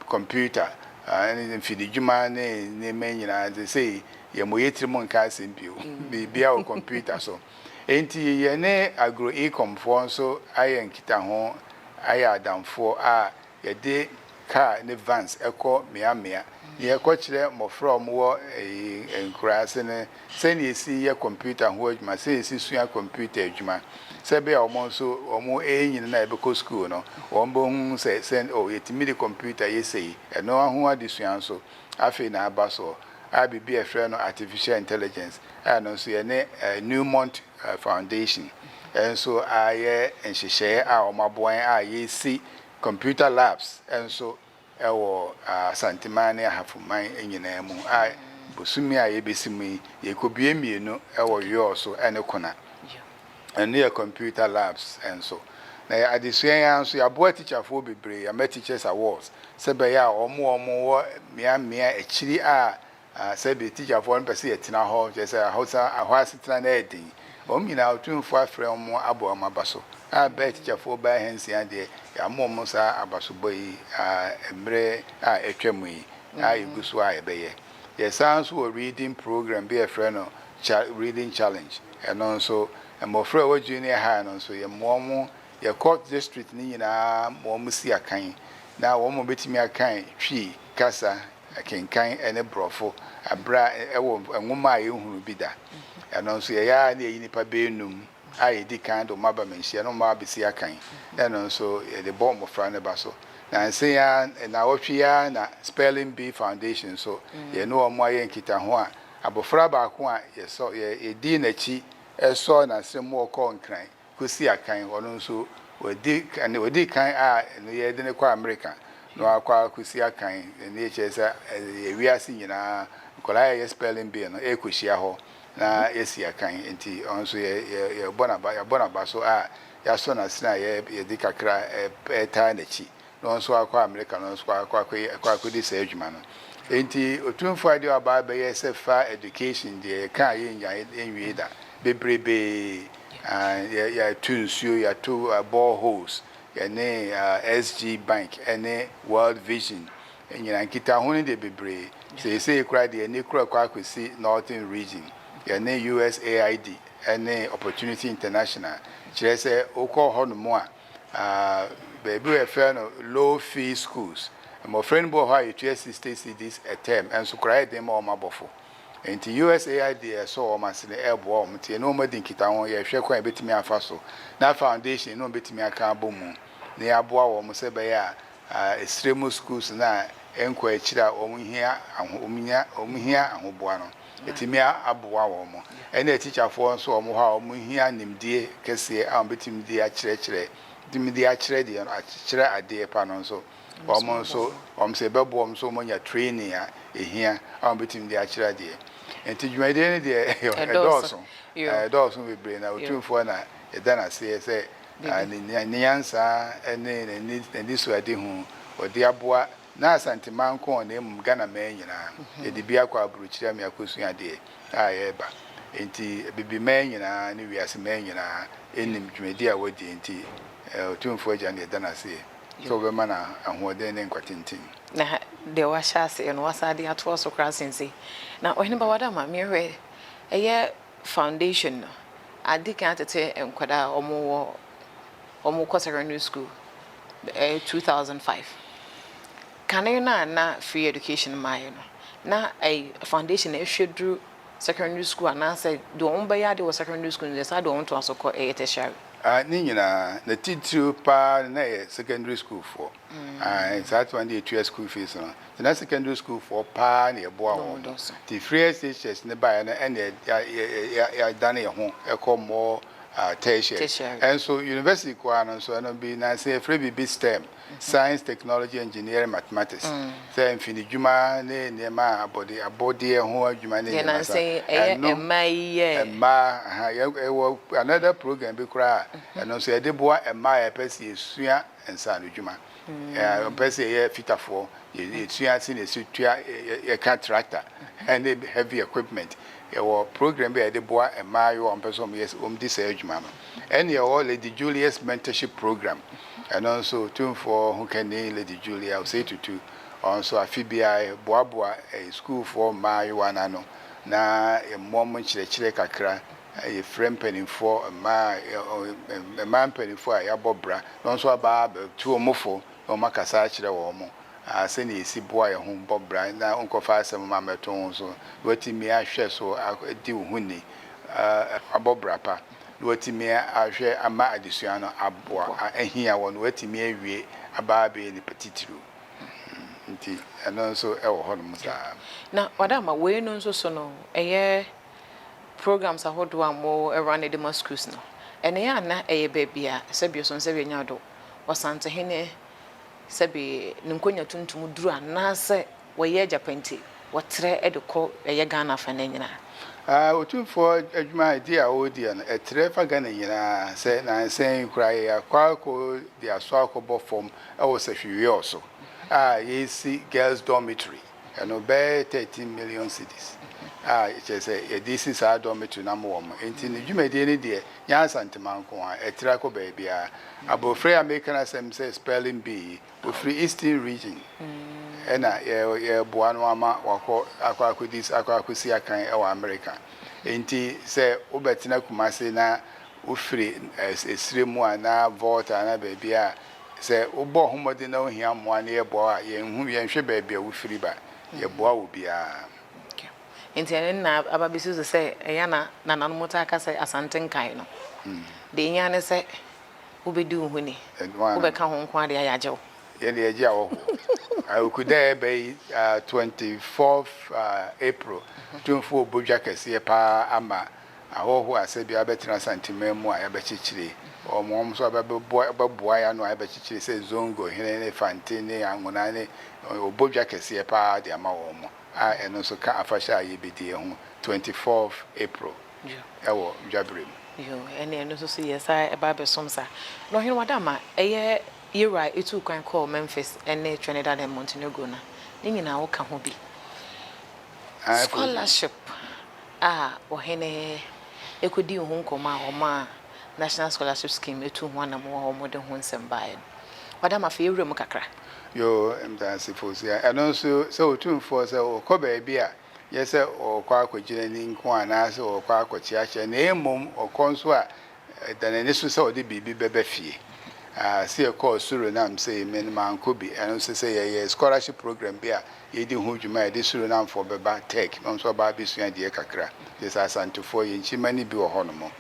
computer ne mfididwuma ne nneɛma nyinaa. Seesei yɛmmɔ yɛ tirim nka asɛm bio, biribiara wɔ computer so. Nti yɛne Agro Ecomfoɔ nso ayɛ nkitaho, ayɛ adamfoɔ a yɛde car ne vans ɛkɔ mmeammea na yɛkɔkyerɛ mmɔfra a wɔwɔ nkuraase no sɛnea esi yɛ computer ho adwuma, sɛnea esi sua computer adwuma, sɛ ɛbɛyɛ a wɔn nso wɔn ɛnyini na yɛbɛkɔ school no, wɔn bɛhu sɛ o yɛtumi de computer yɛ sei. Ɛno ho adesua nso afei na aba so a biribi a yɛfrɛ no artificial intelligence a ɛno nso yɛne Newmont Foundation ɛnso ayɛ nhyehyɛeɛ a wɔn aboa yɛn a yɛsi computer labs nso ɛwɔ Asanteman ne Ahafoman nyinaa mu, a bosome a yɛbɛsi mu yi, yɛkɔbue mmienu ɛwɔ Wiawso ɛne Kona. Ɛno yɛ computer labs nso. Na yɛ adesua yi ara nso, yɛaboa tikyafoɔ bebree, yɛama teachers awards sɛ bɛyɛ a wɔn wɔ mmeammea akyiri a sɛbi tikyafoɔ no pɛ sɛ yɛtena hɔ, kyerɛ sɛ ahosa ahɔ asetena no ɛyɛ den. Wɔn nyinaa, Otumfoɔ afrɛ wɔn abɔ wɔn aba so a bɛyɛ tikyafoɔ bɛyɛ 600 deɛ, yɛama wɔn saa abasobɔ yi mmerɛ a atwa mu yi a yɛgu so a yɛbɛyɛ. Yɛsan nso wɔ reading program bi a yɛfrɛ no reading challenge. Ɛno nso, mmɔfra a ɛwɔ junior high no nso, yɛmmoa wɔn, yɛkɔ district ne nyinaa ma wɔn si akan na wɔn mo bɛtumi akan Twi kasa, akenkan ne Borɔfo abere a ɛwɔ nwoma a yɛnhunu bi da. Ɛno nso yɛyɛ a, na yɛyi nipa 5 a yɛdi kan de wɔn aba Manhyia na wɔn abɛsi akan, na ɛno nso yɛde bɔ mmɔfra no ba so. Na nse ya na wɔtwe ya na Spelling Bee Foundation nso, yɛne wɔn ayɛ nkitaho a abɔfra baako a yɛsɔ yɛ yɛdi n'akyi ɛsɔ n'asɛm mu ɔkɔɔ Nkran kɔsi akan, ɔno nso wɔdi kan wɔdi kan a ɛno yɛde no kɔ Amerika na wakɔ akɔsi akan. Ɛno yɛ kyerɛ sɛ ɛyɛ wiase nyinaa nkɔlaa yɛyɛ spelling bee no ɛrekɔhyia hɔ na yɛsi akan. Nti ɔno nso yɛ yɛ yɛbɔ n'aba yɛbɔ n'aba so a yɛasɔ n'asene a yɛde kakra ɛtaa n'akyi na ɔno nso akɔ Amerika na ɔno nso akɔ akɔdi saa adwuma no. Nti Otumfoɔ adeɛ a ɔba abɛyɛ sɛ fa education deɛ, yɛka a yɛnya yɛnwie da bebrebee. Yɛ yɛatu nsuo, yɛatu boreholes, yɛne SG Bank ɛne World Vision nyinaa nkitaho no deɛ bebree. Seesei koraa deɛ, ani kora kɔ akɔsi Northern Region, yɛne USAID ɛne Opportunity International. Kyerɛ sɛ wokɔ hɔnom a, baabi a yɛfrɛ no low fee schools, mmɔfra no bi wɔ hɔ a yɛtua 60 cedis a term, ɛnso koraa yɛ den ma wɔn abɔfo. Nti USAID ɛsɔ wɔn ase no ɛreboa wɔn, nti ɛne wɔn adi nkitaho. Yɛhwɛ kwan a yɛbɛtumi afa so na foundation ne wɔn bɛtumi aka abɔ mu na yɛaboa wɔn sɛ ɛbɛyɛ a esire mu schools na ɛnkɔ akyire a wɔn hia ahoboa no, ɛtumi aboa wɔn. Ɛne atikyafoɔ nso wɔn hɔ a wɔn hia nimdie kɛseɛ a wɔn bɛtumi de akyerɛkyerɛ, tumi de akyerɛ deɛ akyerɛ adeɛ pa no nso, wɔn nso wɔn sɛ ɛbɛboa wɔn nso wɔn anya training a ehia a wɔn bɛtumi de akyerɛ adeɛ. Nti dwumadie no deɛ, ɛdɔɔso bebree, na Otumfoɔ na yɛda n'aseɛ sɛ ne nyansa ne n'ani so ade ho ɔde aboa na Asanteman nko na mmom Ghana man nyinaa. Yɛde bi akɔ aburokyire ame akɔsua adeɛ a yɛreba, nti bibiman nyinaa ne wiase man nyinaa ɛnim dwumadi a wɔdi. Nti Otumfoɔ Agya no, yɛda n'aseɛ sɛ wɔbɛma no ahoɔden ne nkwa tenten. Na deɛ wahyɛ aseɛ no, wasa de atoa so koraa sensei. Na ɔhene ba wadama mehwɛ, ɛyɛ foundation no adi kan atete nkwadaa a wɔwɔ wɔn kɔ secondary school, ɛyɛ 2005. Kane no a na free education mmaeɛ no, na ɛy foundation na ɛhwɛ duru secondary school anaasɛ deɛ wɔn bɛyɛ adeɛ wɔ secondary school no deɛ saa deɛ wɔn toa so kɔ ɛyɛ tertiary? Ah, ne nyinaa, na titiriw paa no na ɛyɛ secondary school foɔ. Ah, saa time no yɛtua school fees no. Nti na secondary school foɔ paa na yɛboa wɔn. Nti free SHS no baeɛ no ɛna yɛadane yɛn ho kɔ more tertiary. Ɛnso university koraa no nso ɛno bi nansa yɛfrɛ biribi STEM, Science, Technology, Engineering, Mathematics, sɛ mfinidwuma ne nneɛma a abɔde abɔdeɛ ho adwuma ne nneɛma saa. Ɛno mmaa aha yɛwɔ another program bi koraa a ɛno nso yɛde boa mmaa a yɛpɛ sɛ yɛsua nsaanodwuma. Yɛpɛ sɛ yɛyɛ fitafoɔ, yɛsua sɛnea yɛsi tua yɛka tractor ne heavy equipment. Yɛwɔ program bi a yɛde boa mmaayewa a wɔpɛ sɛ wɔyɛ wɔdi saa adwuma no. Ɛne yɛwɔ Lady Julia's Mentorship Program. Ɛno nso Otumfoɔ Hokani Lady Julia Osei Tutu, ɔno nso afe biara yɛboaboa sukuufoɔ mmaayewa no ano na yɛmmoa wɔn nkyerɛkyerɛ kakra. Yɛfrɛ mpanimfoɔ mmaa mmaa mpanimfoɔ a yɛabɔ bra na wɔn nso aba abɛtu wɔn fo na wɔakasa akyerɛ wɔn. A Sɛnea yesi boa yɛn ho bɔ bra na wonkɔfa asɛm mma mmɛto wo ho so, na woatumi ahwɛ so adi wo ho ni, abɔ bra pa, na woatumi ahwɛ ama adesua no aboa ahia wo, na woatumi awie aba abɛyɛ nipa titiriw. Nti ɛno nso wɔ hɔnom saa. Na Wadama, wei no nso so no, ɛyɛ programs ahodoɔ a mo run de ma schools no, ɛno yɛ a na ɛyɛ baabi a sɛbi ɔsɔnsɛbi anya do, Ɔsantehene sɛbe ne nkonya tuntum duru anaasɛ wɔyɛ agyapa nti wɔtrɛ de kɔ ɛyɛ Ghana afanan nyinaa. Ah, Otumfoɔ adwuma a di a ɔredi no, ɛtrɛ fa Ghana nyinaa. Sɛ nansa yi koraa yɛakɔ akɔ de aso akɔbɔ fam wɔ Sahwi so a yɛresi girls dormitory, ɛno bɛyɛ 13 million cedis a kyerɛ sɛ yɛde si saa dormitory no ama wɔn. Enti ne dwumadie no deɛ, nyɛ Asantema nko ara, ɛtrɛ akɔ baabiara. Abofra yi a mereka n'asɛm sɛ spelling bee yi, ɔfiri Eastern Region ɛna yɛreboa no ama wakɔ akɔ akɔdi akɔ akɔsi akan wɔ Amerika. Enti sɛ wobɛtena Kumasi na wofiri ɛserɛ mu anaa Volta anaa baabi a, sɛ wobɔ wo ho mmɔden na wohia mmoa na yɛboa wo a, yɛnhu yɛnhwɛ baabi a wofiri ba, yɛboa obiara. Enti ɛno na aba bɛsi so sɛ ɛyɛ a na nananom taa ka sɛ Asante nkae no. Deɛ ɛhia ne sɛ wobɛdi wo ho ni. Wobɛka ho nko ara deɛ a yɛagye wo. Yɛn deɛ yɛgye ahɔhoɔ. Awukuda a ɛreba yi, 24th April, Tumfoɔ rebɔ dwa kɛseɛ pa ara ama ahɔhoɔ a sɛbi abɛtena Asanteman mu a yɛabɛkyekyere wɔn, wɔn nso abɛboa bɛboa yɛn ano a yɛabɛkyekyere sɛ Zongo hene ne Fante ne Anwona ne wɔbɔ dwa kɛseɛ pa ara de ama wɔn. a ɛno nso ka afahyɛ a yɛbɛdi ho 24th April wɔ Dwaberem. Yoo, ɛne ɛno nso so yɛ saa ɛba abɛsom saa. Na Ɔhene Wadama, ɛyɛ yɛwura a ɛtuu kwan kɔɔ Memphis ne Trinidad and Montenegro no, ne nyinaa wo ka ho bi. Scholarship a Ɔhene ɛkɔdii ho nkɔmmɔ a ɔmaa National Scholarship Scheme ɛtuu ho anammɔn a wɔde ho nsɛm baeɛ no, Wadama fa yɛwura mu kakra. Yoo, mdanse Fosua. Ɛno nso, sɛ otumfoɔ sɛ ɔkɔ baabi a, nyɛ sɛ ɔrekɔ akɔgyina ni nko anaasɛ ɔrekɔ akɔkyeakyea, na mmom ɔkɔ nso a, ɛda n'ani so sɛ ɔde biribi bɛba fie. Ah, sɛ yɛkɔɔ Suriname sei, me no mankɔ bi. Ɛno nso sɛ yɛyɛ scholarship program bi a yɛdi ho dwuma a yɛde Surinamfoɔ bɛba Turk na wɔn nso aba abɛsua adeɛ kakra. Kyerɛ sɛ Asantefoɔ, yɛn kyima no bi wɔ hɔnom.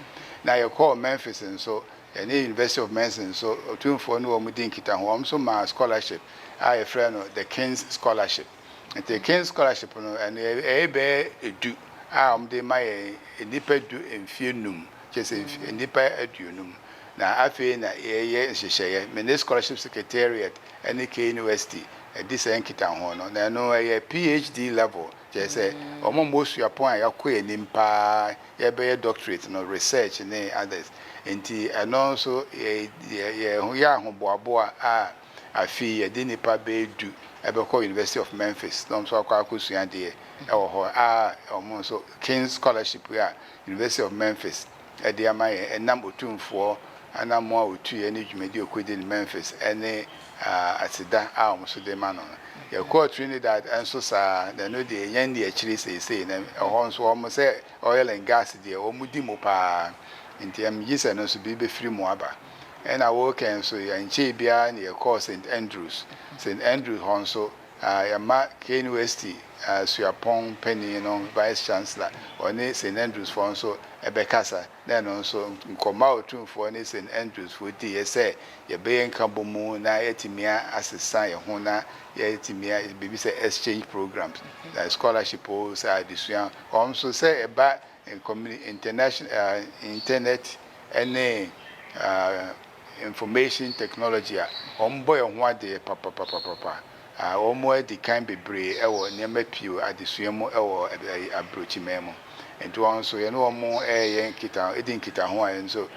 Na yɛkɔɔ Memphis nso, Yɛne University of Memphis nso otumfoɔ ne wɔn di nkitaho. Wɔn nso maa scholarship a yɛfrɛ no The King's Scholarship. Nti King's Scholarship no, ɛno ɛyɛ bɛyɛ du a wɔde ma yɛn nnipa du mfeɛ num, kyerɛ sɛ nnipa aduonum. Na afei na yɛreyɛ nhyehyɛeɛ, me ne Scholarship Secretariat ne KNUST di saa nkitaho no. Na ɛno ɛyɛ PhD level, kyerɛ sɛ wɔn a wɔwɔ suapɔn a yɛakɔ yɛn anim pa ara yɛbɛyɛ doctorate no research ne others nti ɛno nso yɛ yɛ ahoboaboa a afe yi yɛde nnipa bɛyɛ du ɛbɛkɔ University of Memphis na wɔn nso akɔ akɔsua adeɛ ɛwɔ hɔ a wɔn nso King's Scholarship a University of Memphis ɛde ama yɛn ɛnam Otumfoɔ anammɔn a ɔtuiɛ ne dwumadi a ɔkɔdi no Memphis ɛne aseda a wɔn nso de ma no no. Yɛkɔɔ Trinidad nso saa na ɛno deɛ yɛn nni akyire seesei na ɛhɔ nso wɔn sɛ Oil and gas deɛ wɔn di mu paa nti ɛm gye sɛ no nso bi bɛfiri mu aba. Ɛna Woken nso yɛnkyɛɛ biara na yɛkɔɔ St. Andrews. St. Andrews hɔ nso Yɛama KNUST suapɔn panin no, Vice Chancellor, ɔne St Andrews foɔ nso bɛkasa, na ɛno nso nkɔmmɔ a Otumfoɔ ne St Andrews foɔ diiɛ sɛ yɛbɛyɛ nkabɔmu na yɛatumi asesa yɛn ho na yɛatumi ayɛ biribi sɛ exchange programs, scholarship o, sɛ adesua, wɔn nso sɛ ɛba international, internet ne information technology a, wɔbɔ yɛn ho adeɛ papapapapa. Wɔadi kan bebree wɔ nneɛma pii adesua mu wɔ aburokyiman mu. Nti wɔn nso yɛne wɔn reyɛ nkita di nkitaho a yɛn nso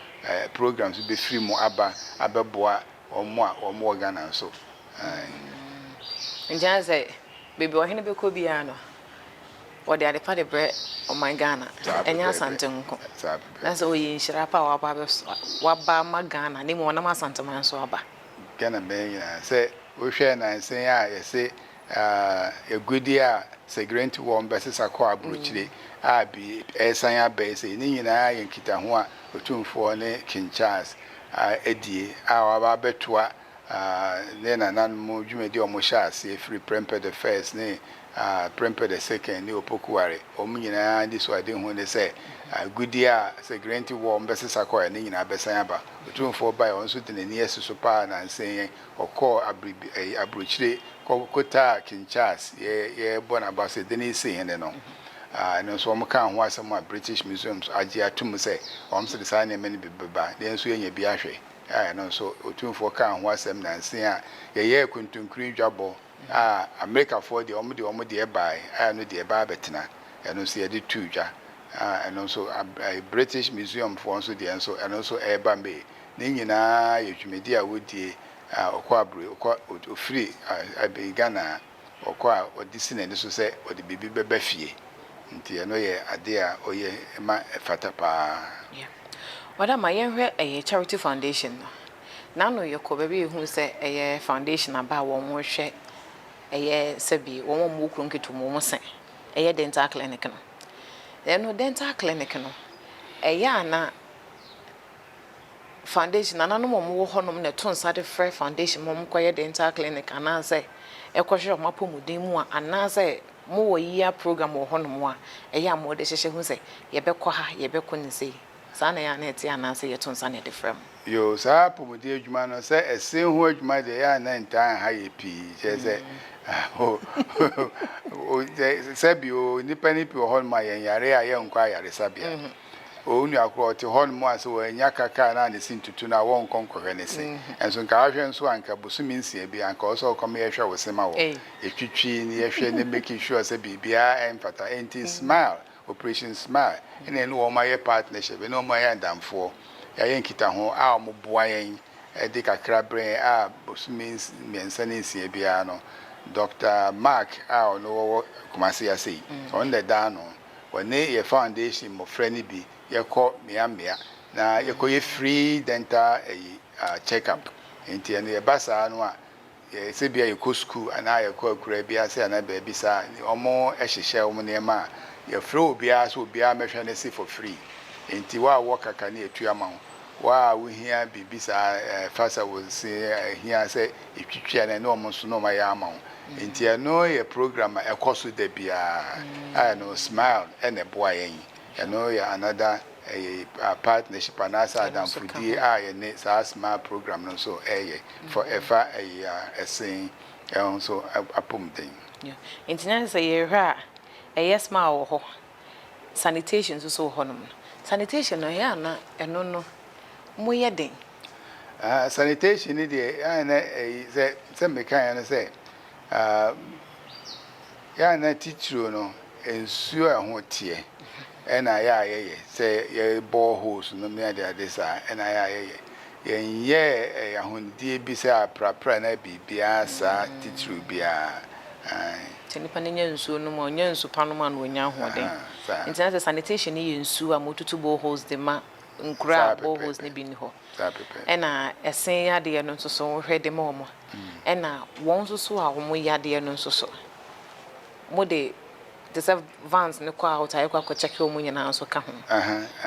programs bi bɛfiri mu aba abɛboa wɔn a wɔwɔ Ghana nso. Nti ayɛ sɛ baabi a ɔhene bɛkɔ biara no, wɔde adepa de brɛ ɔman Ghana, ɛnyɛ Asante nko. Na sɛ ɔyɛ nhyira pa a waba abɛso waba ama Ghana, na mmom ɔnam Asanteman so aba. Ghana man nyinaa. Sɛ wohwɛ nnansa yi a yɛse agudeɛ a Segrenti wɔn bɛsesa kɔ aburokyire a bi ɛresan aba yi sei, ne nyinaa yɛ nkitaho a Otumfoɔ ne King Charles adie a waba abɛtoa ne nananom dwumadi a wɔhyɛɛ aseɛ firi Prempeh the First ne Prempeh the Second ne Opoku Ware, wɔn nyinaa anisoadehu ne sɛ agudeɛ a Segrenti wɔn bɛsesa kɔɛ ne nyinaa bɛsan aba. Otumfoɔ baeɛ, ɔno nso de n'ani asi so paa nansa yi ɔkɔɔ abiribi ɛyi aburokyire kɔ kɔtaa King Charles yɛ yɛrebɔ n'aba so yɛde no resi hene no. Ɛno nso wɔkaa ho asɛm a British Museum nso agye atom sɛ wɔn nso de saa nneɛma no bi bɛba na yɛn nso yɛanya bi ahwɛ. A ɛno nso Otumfoɔ kaa ho asɛm nansa yi a yɛyɛɛ kontonkuri dwabɔ a Amerikafoɔ deɛ wɔn de wɔn deɛ baeɛ a ɛno deɛ ɛba abɛtena ɛno nso yɛde too dwa a ɛno nso British Museum foɔ nso deɛ nso ɛno nso ɛreba May. Ne nyinaa yɛ dwumadi a wɔdie a ɔkɔ aburo ɔkɔ ɔfiri Ghana a ɔkɔ a ɔde si n'ani so sɛ ɔde biribi bɛba fie nti ɛno yɛ adeɛ a ɔyɛ ma ɛfata paa. Yeah. Madam, a yɛnhwɛ ɛyɛ Charity Foundation no. N'ano yɛkɔ baabi a yɛhu sɛ ɛyɛ foundation aba a wɔn hwɛ ɛyɛ sɛbi wɔn a wɔwɔ kuro nketewa mu wɔn se ɛyɛ dental clinic no. Ɛno dental clinic no, ɛyɛ ana foundation nananom a wɔwɔ hɔnom na ɛto nsa de frɛ foundation ma wɔn kɔyɛ dental clinic anaasɛ ɛkɔhwɛ wɔn apɔmuden mu a, anaasɛ mowɔ yia program wɔ hɔnom a ɛyɛ a mode hyehyɛ ho sɛ yɛbɛkɔ ha, yɛbɛkɔ ne sei, saa na ɛyɛ a na ɛte, anaasɛ yɛto nsa na yɛde frɛ mo? Yo, saa apɔmuden adwuma no, sɛ ɛse ho adwuma deɛ, ɛyɛ a na ntaa nha yɛ pii. Kyerɛ sɛ sɛbi o, nnipa no pii wɔ hɔnom a yɛn yare a yɛnkɔ ayaresabea. O nua korɔ ɔte hɔnom a sɛ wɔanya kaka na ne se ntutu no a, wɔnkɔ nkɔhwɛ ne se. Ɛnso nka ahwɛ nso anka bosome 6 bi anka ɔsɛ ɔkɔm yɛhwɛ wo se ma wɔ. Yɛtwitwi ne yɛhwɛ ne making sure sɛ biribiara ɛmfata. Enti Smile, Operation Smile, ɛna ɛne wɔn ayɛ partnership, ɛne wɔn ayɛ adamfoɔ. Yɛayɛ nkitaho a wɔn boa yɛn de kakra brɛ yɛn a bosome 3 ne 6 biara no, Dr. Mark a ɔno wɔwɔ Kumasi ase yi, ɔno na ɛda ano. Wɔne yɛ foundation mmɔfra no bi yɛkɔ mmeammea na yɛkɔyɛ free dental ɛyi check up. Nti ɛno yɛba saa no a, sɛ bia yɛkɔ school anaa yɛkɔ akura bi ase anaa baabi saa, wɔn hyehyɛ wɔn nneɛma a yɛfrɛ obiara sɛ obiara mmɛhwɛ ne se for free. Nti wo a wɔ kaka ne yɛtua ma wo, wo a wohia biribi saa ɛfa sɛ wo se hia sɛ ɛtwitwi a, na ɛne wɔn nso na wɔn ayɛ ama wo. Nti ɛno yɛ program a ɛkɔ so da biara a ɛno Smile ɛna ɛboa yɛn. Ɛno yɛ another ɛyɛ partnership anaasɛ adamfodie a yɛne saa Smile program no nso ɛyɛ for ɛfa ɛyɛ ɛsen ɛho nso apɔmuden. Nti na sɛ yɛhwɛ a, ɛyɛ Smile wɔ hɔ, sanitation nso so wɔ hɔnom no, sanitation no ɛyɛ ana ɛno no moyɛ den? Sanitation ni deɛ, ɛyɛ na ɛyi sɛ meka yɛn no sɛ yɛn na titiro no nsuo a ɛho teɛ ɛna yɛ a yɛyɛ sɛ yɛ boreholes no ne ade ade saa ɛna yɛ a yɛyɛ. Yɛnyɛ ɛyɛ ahonidie bi sɛ aprapra na biribiara saa titiro biara. Sɛ nipa no nya nsuo no mu a, ɔnya nsu pa no mu a na ɔnya ahoɔden. Nti na sɛ sanitation no yɛ nsuo a motutu boreholes de ma nkuro a boreholes no bi nni hɔ, ɛna ɛsen yadeɛ no nso so wohwɛ de ma wɔn, ɛna wɔn nso so a wɔn yadeɛ no nso so mode te sɛ vans no kɔ out a yɛkɔ akɔkyɛke wɔn nyinaa nso ka ho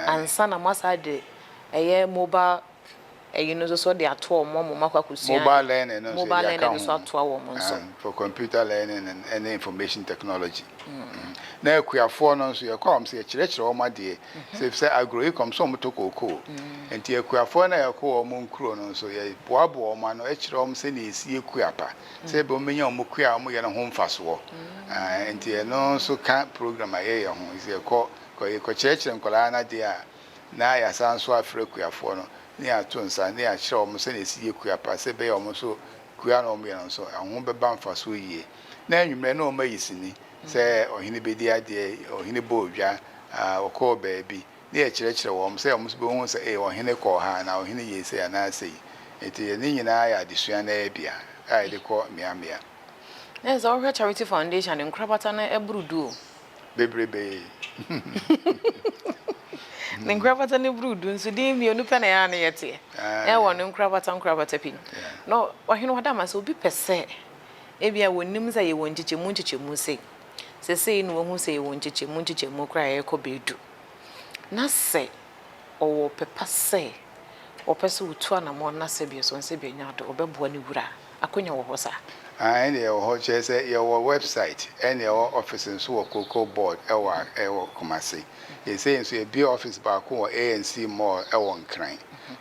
ansa na mo asa de ɛyɛ mobile. Ɛyi no nso so de ato wɔn ama wɔn akɔ akɔsua Mobile learning no nso Mobile yɛde learning aka no nso ho. atoa wɔn nso. For computer learning and ɛne information technology. Na akuafoɔ no nso yɛkɔ a wɔn sɛ yɛkyerɛkyerɛ wɔn adeɛ. Sɛ sɛ agro-ecom sɛ wɔn tɔ kookoo. Nti akuafoɔ no a yɛkɔ wɔn nkuro no nso yɛboaboa wɔn ano kyerɛ wɔn sɛnea yɛsi yɛ kua pa. Sɛ ebi wɔn bɛnya wɔn kua a wɔyɛ no ho mfasoɔ. Nti ɛno nso ka program a yɛyɛ ho. Nti yɛkɔ kɔ yɛkɔkyerɛkyerɛ nkwadaa no adeɛ a na yɛasan nso afrɛ akuafoɔ no na yɛato nsa na yɛakyerɛ wɔn sɛnea yɛsi yɛ kua pa sɛ ɛbɛyɛ wɔn nso kua na wɔyɛ no nso ɛho bɛba mfasoɔ yie. Na anwummerɛ na wɔn ayi sini sɛ ɔhene bɛdi adeɛ, ɔhene bɔ odwa, ɔkɔɔ baabi na yɛkyerɛkyerɛ wɔn sɛ wɔn nso bɛhu sɛ ee ɔhene kɔɔ ha anaa ɔhene yɛɛ sei anaa sei. Nti ne nyinaa yɛ adesua no ara bi a yɛde kɔ mmeammea. Na sɛ wohwɛ Charity Foundation nkorabata no ɛboro du o. Bebrebe. Ne nkorabata no boro du nso din mmienu pɛ na ɛyɛ a na yɛteɛ. Ɛwɔ ne nkorabata nkorabata pii. Na ɔhene Ɔdama sɛ obi pɛ sɛ ebia wɔnim sɛ yɛwɔ nkyekyɛmu nkyekyɛmu sei. Sesei na wahu sɛ yɛwɔ nkyekyɛmu nkyekyɛmu koraa a ɛrekɔ bɛyɛ du. Na sɛ ɔwɔ ɔpɛ pa sɛ ɔpɛ sɛ ɔtu anammɔn na sɛbi ɛsɔ nsɛbi anya ade ɔbɛboa ne wura a, akonya wɔ hɔ saa? Aane ɛnde ɛwɔ hɔ, kyerɛ sɛ yɛwɔ website ɛne yɛwɔ office nso wɔ Cocoa Board ɛwɔ ɛwɔ Kumasi. Seisei nso yɛbue office baako wɔ ANC Mall ɛwɔ Nkran.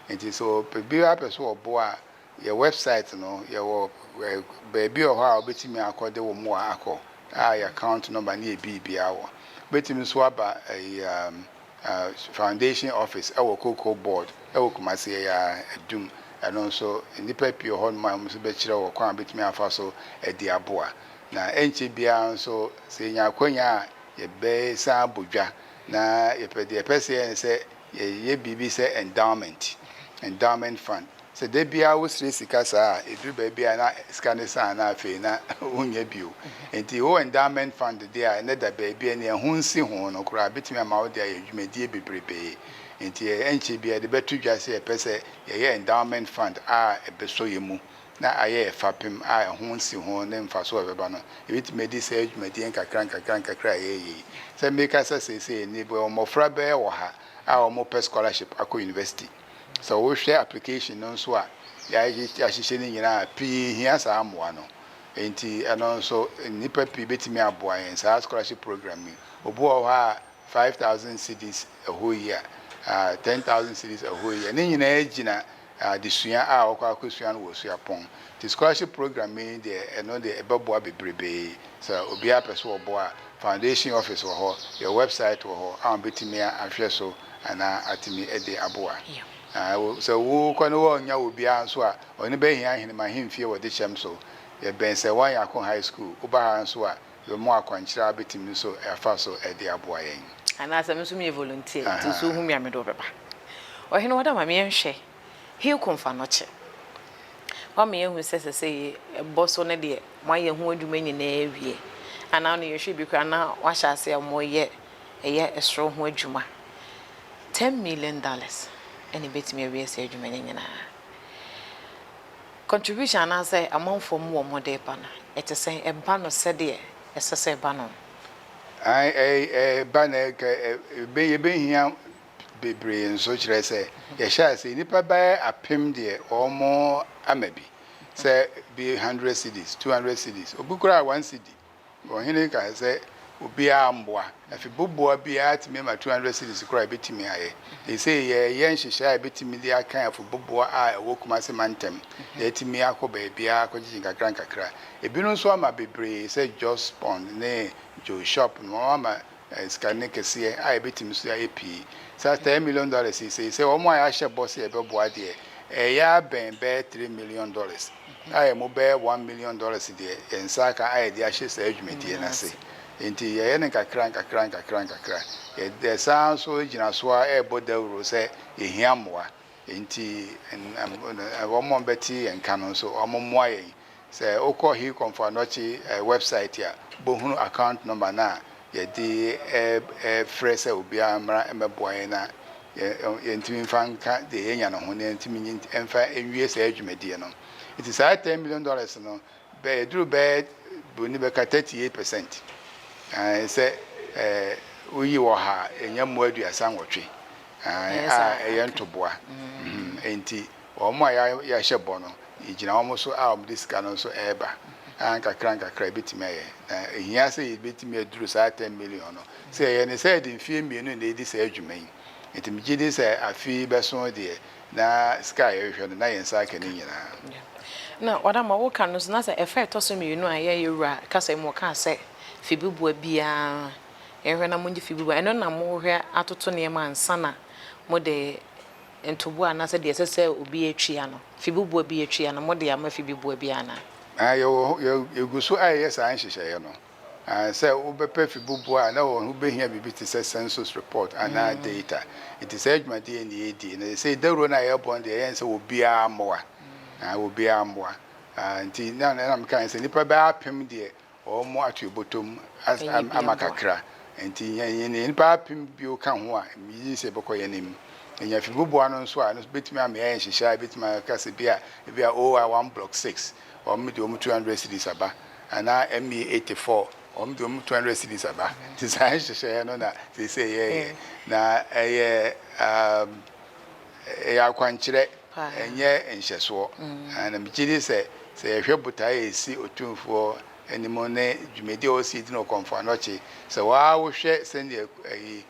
Nti sɛ obiara pɛ sɛ ɔboa a, yɛ website no yɛwɔ baabi wɔ hɔ a wobɛtumi akɔ de wo mmoa akɔ a yɛ account number ne yɛ biribiara wɔ. Wobɛtumi nso aba ɛyi Foundation office ɛwɔ Cocoa Board ɛwɔ Kumasi ɛyɛ ara Adum. Ɛno nso nnipa pii wɔ hɔnom a wɔn nso bɛkyerɛ wɔ kwan a wobɛtumi afa so adi aboa. Na ɛnkyɛ biara nso sɛ yɛnya akwanya a yɛbɛsan abɔ dwa na yɛpɛ deɛ yɛpɛ sɛ yɛyɛ ne sɛ yɛyɛ biribi sɛ endowment, endowment fund. Sɛ da biara wosrɛ sika saa a, ɛduru baabi a na sika no sa a na afei na wonnya bio. Nti wo endowment fund deɛ a ɛnɛ da baabi a nea ɛho nsi ho no koraa bɛtumi ama wode ayɛ dwumadie bebrebee. Nti ɛnkyɛ biara yɛde bɛto dwa sɛ yɛpɛ sɛ yɛyɛ endowment fund a ɛbɛsɔ yɛn mu na ayɛ yɛn fapem a ɛho nsi ho ne mfasoɔ a ɛbɛba no, yɛbɛtumi adi saa dwumadie nkakra nkakra nkakra a yɛreyɛ yi. Sɛ mekasa seesei yi, yɛwɔ mmɔfra bɛyɛ ɔha a wɔpɛ scholarship akɔ university. Sɛ wohwɛ application no nso a yɛahyehyɛ no nyinaa a, pii hia saa mmoa no. Enti ɛno nso nnipa pii bɛtumi aboa yɛn saa scholarship program yi. Obi wɔ hɔ a 5000 cedis a whole year, 10,000 cedis a whole year. Ne nyinaa gyina adesua a wɔkɔ akɔsua no wɔ suapɔn. Nti scholarship program yi deɛ ɛno deɛ ɛbɛboa bebrebee. Sɛ obiara pɛ sɛ ɔboa a, foundation office wɔ hɔ, yɛn website wɔ hɔ a wɔbɛtumi ahwɛ so anaa atumi de aboa. Sɛ wokɔ na wɔnnya obiara nso a, ɔno bɛhia Ahenem Ahemfie wɔ Dekyɛm so. Yɛbɛn sɛ Wanyako High School. Woba ha nso a, yɛbɛma wo akwankyerɛ a wobɛtumi nso afa so de aboa yɛn. Anaasɛ me nso meyɛ volunteer nti nso wohu me a mede wo bɛba. Ɔhene Wada ma meɛnhwɛ Hill Komfo-Anokye. Wama yɛahu sɛ sɛsɛyi ɛbɔ so no deɛ moayɛ ho adwuma nyinaa awie. Anaa no yɛhwɛ bi koraa na wahyɛ ase a wɔyɛ ɛyɛ ɛsoro ho adwuma. $10 million ɛna ɛbɛtumi awie saa adwuma no nyinaa. Contribution anaasɛ amanfoɔ mu wɔ wɔde ba no, ɛte sɛn? Ɛba no sɛdeɛ ɛsɛ sɛ ɛba no? Ɛba na yɛbɛhia bebree nso kyerɛ sɛ yɛhyɛ ase nnipa bɛyɛ 1000 deɛ wɔn ama bi sɛ bi 100 cedis, 200 cedis, obi koraa 1 cedi. Ɔhene ka sɛ obiara mboa afi boboa biara tumi ma 200 cedis koraa ebɛtumi ayɛ. Ɛsɛ yɛyɛ nhyehyɛ a ebɛtumi de aka afo boboa a ɛwɔ Kumase mantam na ɛtumi akɔ baabiara akɔgyegye nkakra nkakra. Ebinom nso ama bebree sɛ Jos Pond ne Joe Shop no wɔn ama sika ne kɛseɛ a ebɛtumi nso ayɛ pii. Saa $10 million yi sɛ wɔn a yɛahyɛ bɔ sɛ yɛbɛboa deɛ ɛyɛ abɛn bɛyɛ $3 million a ɛmu bɛyɛ $1 million deɛ yɛn nsa aka a yɛde ahyɛ saa dwumadie no ase. Nti yɛyɛ no nkakra nkakra nkakra nkakra. Yɛde saa nso gyina so a ɛrebɔ dawuro sɛ yɛhia mmoa. Nti wɔn a wɔbɛte yɛn ka no nso wɔn mmoa yɛn. Sɛ wokɔ Hill Komfo-Anokye website a, wobɛhunu account number no a yɛde ɛfrɛ sɛ obiara mmra mmɛboa yɛn na yɛntumi mfa nka deɛ yɛnya no ho na yɛntumi mfa nwie saa dwumadie no. Nti saa $10 million no bɛyɛ duru bɛyɛ buroni bɛka 38%. Sɛ woyi wɔ ha ɛnya mu 38 a ɛyɛ ntoboa. Nti Wɔn a yɛahyɛ bɔ no, yɛgyina wɔn so a wɔde sika no nso reba a nkakrankakra yɛbɛtumi ayɛ. Na ɛhia sɛ yɛbɛtumi aduru saa 10 million no. Sɛ yɛyɛ no sɛ yɛde mfeɛ mmienu na ɛredi saa adwuma yi. Nti megye di sɛ afe yi bɛso deɛ, na sika a yɛhwehwɛ no, na yɛn nsa aka ne nyinaa. Na Ɔdama, woka no nso, na sɛ ɛfa ɛtɔ so mmienu a ɛyɛ yɛn wura kasa mu, ɔkaa sɛ fibibua biara, yɛnhwɛ na mongye fibibua. Ɛno na mohwɛ atoto nneɛma ansa na mode ntoboa anaasɛ deɛ ɛsɛ sɛ obi atua no, fibibua bi atua no, mode ama fibibua bi anaa? Yɛwɔ hɔ, yɛgu so reyɛ saa nhyehyɛeɛ no. Sɛ wobɛpɛ fibubua a, na wobɛhia biribi te sɛ census report anaa data. Nti saa dwumadie yi na yɛredi. Na seesei dawuro no a yɛrebɔ no deɛ, ɛyɛ sɛ obiara mmoa. Obiara mmoa. Nti na na mekae sɛ nnipa bɛyɛ apem deɛ wɔn ato bɔtɔm ama kakra. Nti nnipa apem bio ka ho a, megye di sɛ yɛbɛkɔ yɛn anim. Yɛnya fibubua no nso a, ɛno nso bɛtumi ama yɛayɛ nhyehyɛe a yɛbɛtumi aka sɛ bi a, ebi a OI 1 block 6, wɔn de wɔn 200 cedis aba. Anaa ME 84, wɔn de wɔn 200 cedis aba. Nti saa nhyehyɛeɛ no na seesei yɛreyɛ. Na ɛyɛ um, ɛyɛ akwankyerɛ, ɛnyɛ nhyɛsoɔ. Na megye di sɛ, sɛ yɛhwɛ botaeɛ a ɛsi Otumfoɔ anim ne dwumadi a ɔsi di no Kɔmfo Anɔkye, sɛ waa wohwɛ sɛdeɛ ɛyi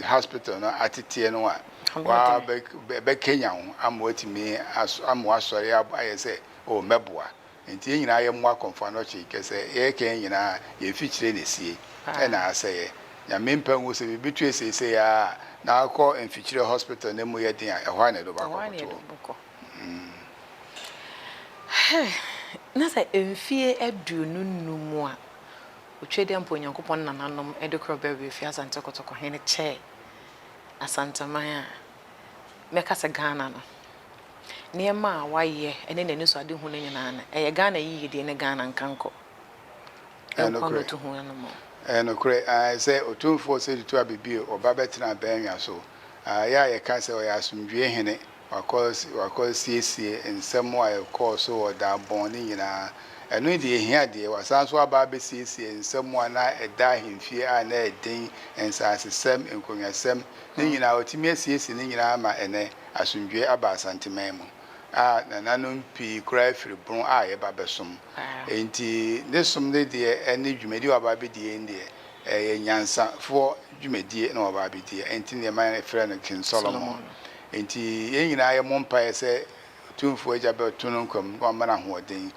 hospital no ateteɛ no a, waa bɛkanyan wo ama watumi ama wasɔre ayɛ sɛ, oh, mɛboa. Enti yɛn nyinaa yɛmmoa Kɔmfo Anɔkye kɛsɛ yɛreka yɛn nyinaa yɛn mfikyire na esie ɛna asɛeɛ. Nyame mpa ngu sɛ biribi to yɛ seisei ara a na akɔ mfikyire hospital na emu yɛ den a ɛhɔ ara na yɛde wo bɛakɔ akɔto hɔ. Hɛ! Na sɛ mfie 25 a Otwedeɛmpa Onyankopɔn nananom de korɔ bɛwe firi Asante Kotoko hene kyɛɛ Asanteman a mɛka sɛ Ghana no nneɛma a wayɛ ne n'anisoadehu no nyinaa no, ɛyɛ Ghana yiyedie ne Ghana nkankɔ nkwa na ɔtu ho anammɔn. Ɛyɛ nokorɛ, aane, sɛ Otumfoɔ Osei Tutu Abebio ɔba bɛtena abannwa so, ɛyɛ a yɛka sɛ ɔyɛ asomdwoeɛ hene, wakɔ wakɔ siesie nsɛm a ɛkɔɔ so wɔ Daabɔn no nyinaa, ɛno deɛ ɛhia deɛ, wasan nso aba abɛsiesie nsɛm a na ɛda ahemfie a na ɛden, nsasesɛm, nkonnwasɛm, ne nyinaa, watumi asiesie ne nyinaa ama ɛnnɛ. Asomdwoeɛ aba Asanteman mu a nananom pii koraa firi Bono a yɛba bɛsom. Enti ne som no deɛ ɛne dwumadie a waba abɛdie no deɛ ɛyɛ nyansafoɔ dwumadie na waba abɛdie. Enti na yɛma yɛfrɛ no King Solomon. Enti yɛn nyinaa yɛmmɔ mpaeɛ sɛ Otumfoɔ Agya bɛto no nkwa mu na wama no ahoɔden,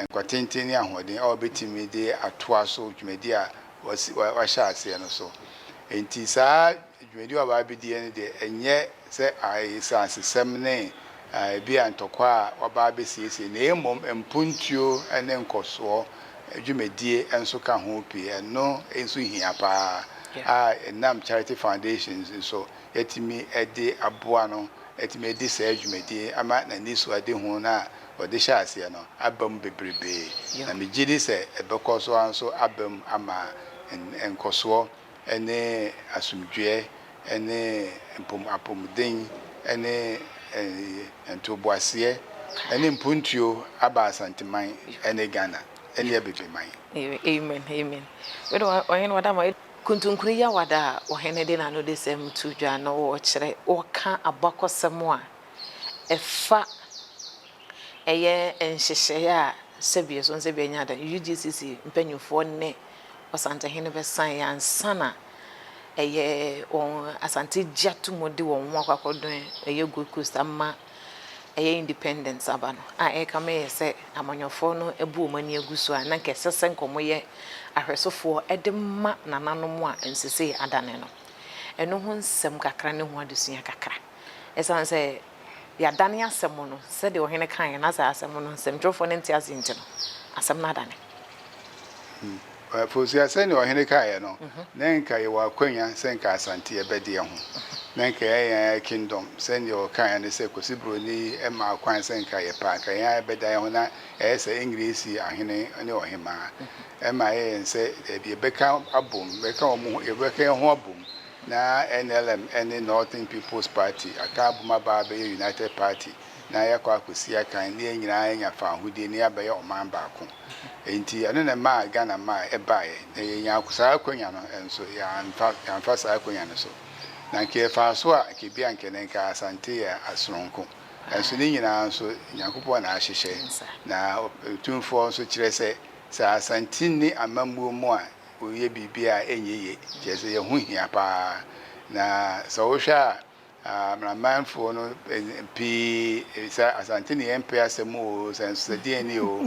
nkwa tenten ne ahoɔden a ɔbɛtumi de atoa so dwumadie a wahyɛ aseɛ no so. Enti saa dwumadi a wɔaba abɛdiɛ no deɛ, ɛnyɛ sɛ asansesɛm ne ebia ntɔkwa a wɔaba abɛsiesie, na mmom mpuntuo ne nkɔsoɔ dwumadie nso ka ho pii. Ɛno nso hia pa ara a ɛnam Charity Foundations nso yɛatumi de aboa no atumi adi saa dwumadie ama n'anisoadehu no a ɔde hyɛɛ aseɛ no aba mu bebrebe. Na megye di sɛ ɛbɛkɔ so ara nso aba mu ama nkɔsoɔ ne asomdwoeɛ ne mpom apɔmuden ne ntoboaseɛ ne mpuntuo aba Asanteman ne Ghana ne Abibiman. Amen amen wei de ɔhene wada ma kuntunkuni yi awada a ɔhene de n'ano de sɛm to dwa na ɔkyerɛ ɔka abakɔsɛm a ɛfa ɛyɛ nhyehyɛeɛ a sɛbi ɛso nsɛbi ɛnyɛ ada UGCC mpanyinfoɔ ne Ɔsantehene bɛsan ansa na ɛyɛ wɔn Asante gye ato mu de wɔn ho akɔ akɔdɔn ɛyɛ Gold Coast ama ɛyɛ independence aba no a ɛrekame yɛ sɛ amanyɔfoɔ no abu wɔn ani agu so a na nka ɛsɛ sɛ nka wɔyɛ ahwɛsofoɔ de ma nananom a nsesei adane no. Ɛno ho nsɛm kakra ne ho adesua kakra. Ɛsiane sɛ yɛadane asɛm no sɛdeɛ ɔhene kaeɛ na sɛ asɛm no nsɛmtwerɛfoɔ no nte aseɛ nti no, asɛm no adane. Fosua, sɛdeɛ ɔhene kaeɛ no, na nka yɛwɔ akwanya sɛ nka Asante yɛbɛde yɛn ho, na nka yɛayɛ yɛn ara kingdom, sɛdeɛ ɔkaeɛ no sɛ Kwasi Broni maa kwan sɛ nka yɛpɛ a, nka yɛn ara yɛbɛda yɛn ho na ɛyɛ sɛ Engiresi ahene ne ɔhemaa. Ɛma ɛyɛ yɛn sɛ daabi yɛbɛka abom, yɛbɛka wɔn ho, yɛbɛka yɛn ho abom na NLM ne Northern People's Party aka abom aba abɛyɛ United Party na yɛakɔ akɔsi akan na yɛn nyinaa anya fawohodie na yɛabɛyɛ ɔman baako. Enti ɛno na ɛmaa Ghana maa ɛbaeɛ. Na yɛnyaa saa akwanya no nso, yɛamfa, yɛamfa saa akwanya no so. Na anka yɛfaa so a, anka ebia anka ɛnnɛ nka Asante yɛ asononko. Nanso ne nyinaa nso Nyankopɔn na ahyehyɛ. Na Otumfoɔ nso kyerɛ sɛ, sɛ Asante nni amammuo mu a, woyɛ biribi a ɛnyɛ yie. Kyerɛ sɛ yɛn ho hia pa ara. Na sɛ wohwɛ a, amanamanfoɔ no pii, sɛ Asante ne yɛn mpɛ asɛm oo, sɛ nso sɛ deɛn ni oo,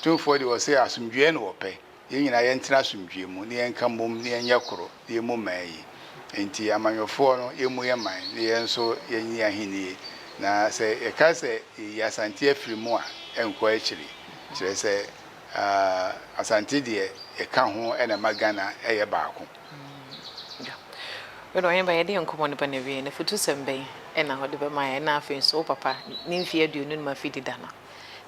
Otumfoɔ deɛ ɔse asomdwoeɛ na ɔpɛ. Yɛn nyinaa yɛntena asomdwoeɛ mu, na yɛnka mmom, na yɛnyɛ koro, na yɛmmu man yi. Enti amanyɔfoɔ no, yɛmmu yɛn man, na yɛn nso yɛnyi ahennie. Na sɛ yɛka sɛ yɛyi Asante afiri mu a, ɛnkɔ akyiri. Kyerɛ sɛ, Asante deɛ yɛka ho na ɛma Ghana yɛ baako. Wei deɛ ɔhene ba, yɛde yɛn nkɔmmɔ no ba n'awieɛ no, afutusɛm bɛn na wode bɛma yɛn? Na afei nso wo papa ne mfeɛ 25 afe dida no,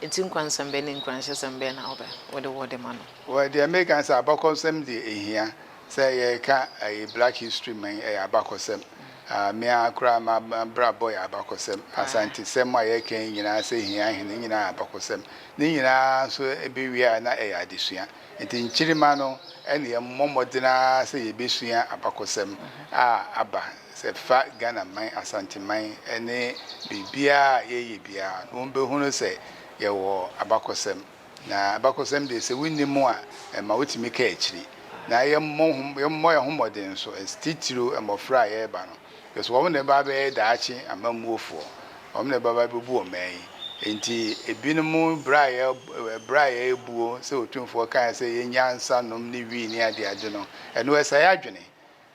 Enti nkransɛm bɛn ne nkuranhyɛsɛm bɛn na wobɛ wode wɔ de ma no? Well deɛ meka ne sɛ abakɔsɛm deɛ ɛhia sɛ yɛka ɛyi black history man ɛyɛ abakɔsɛm ah me ara koraa m'abrabɔ yɛ abakɔsɛm Asantesɛm a yɛka yi nyinaa sɛ hia hene nyinaa yɛ abakɔsɛm ne nyinaa nso ɛbɛwie a na ɛyɛ adesua nti nkyirimma no ɛne yɛmmɔ mmɔden ara sɛ yɛbɛsua abakɔsɛm a aba Sɛ fa Ghana man, Asante man ne biribiara a yɛyɛ biara no, wɔbɛhunu sɛ yɛwɔ abakɔsɛm. Na abakɔsɛm deɛ sɛ wonni mu a, ɛma wotumi ka akyiri. Na yɛmmɔ yɛmmɔ yɛn ho mmɔden nso, titiriw mmɔfra a yɛreba no, because wɔn na ɛba abɛyɛ daakye amammuofoɔ. Wɔn na ɛbɛba abɛbu ɔman yi. Enti ebinom berɛ a yɛ berɛ a yɛrebuo sɛ Otumfoɔ kaeɛ sɛ yɛnnya nsa nom ne wii ne adeade no, ɛno ɛsɛe adwene.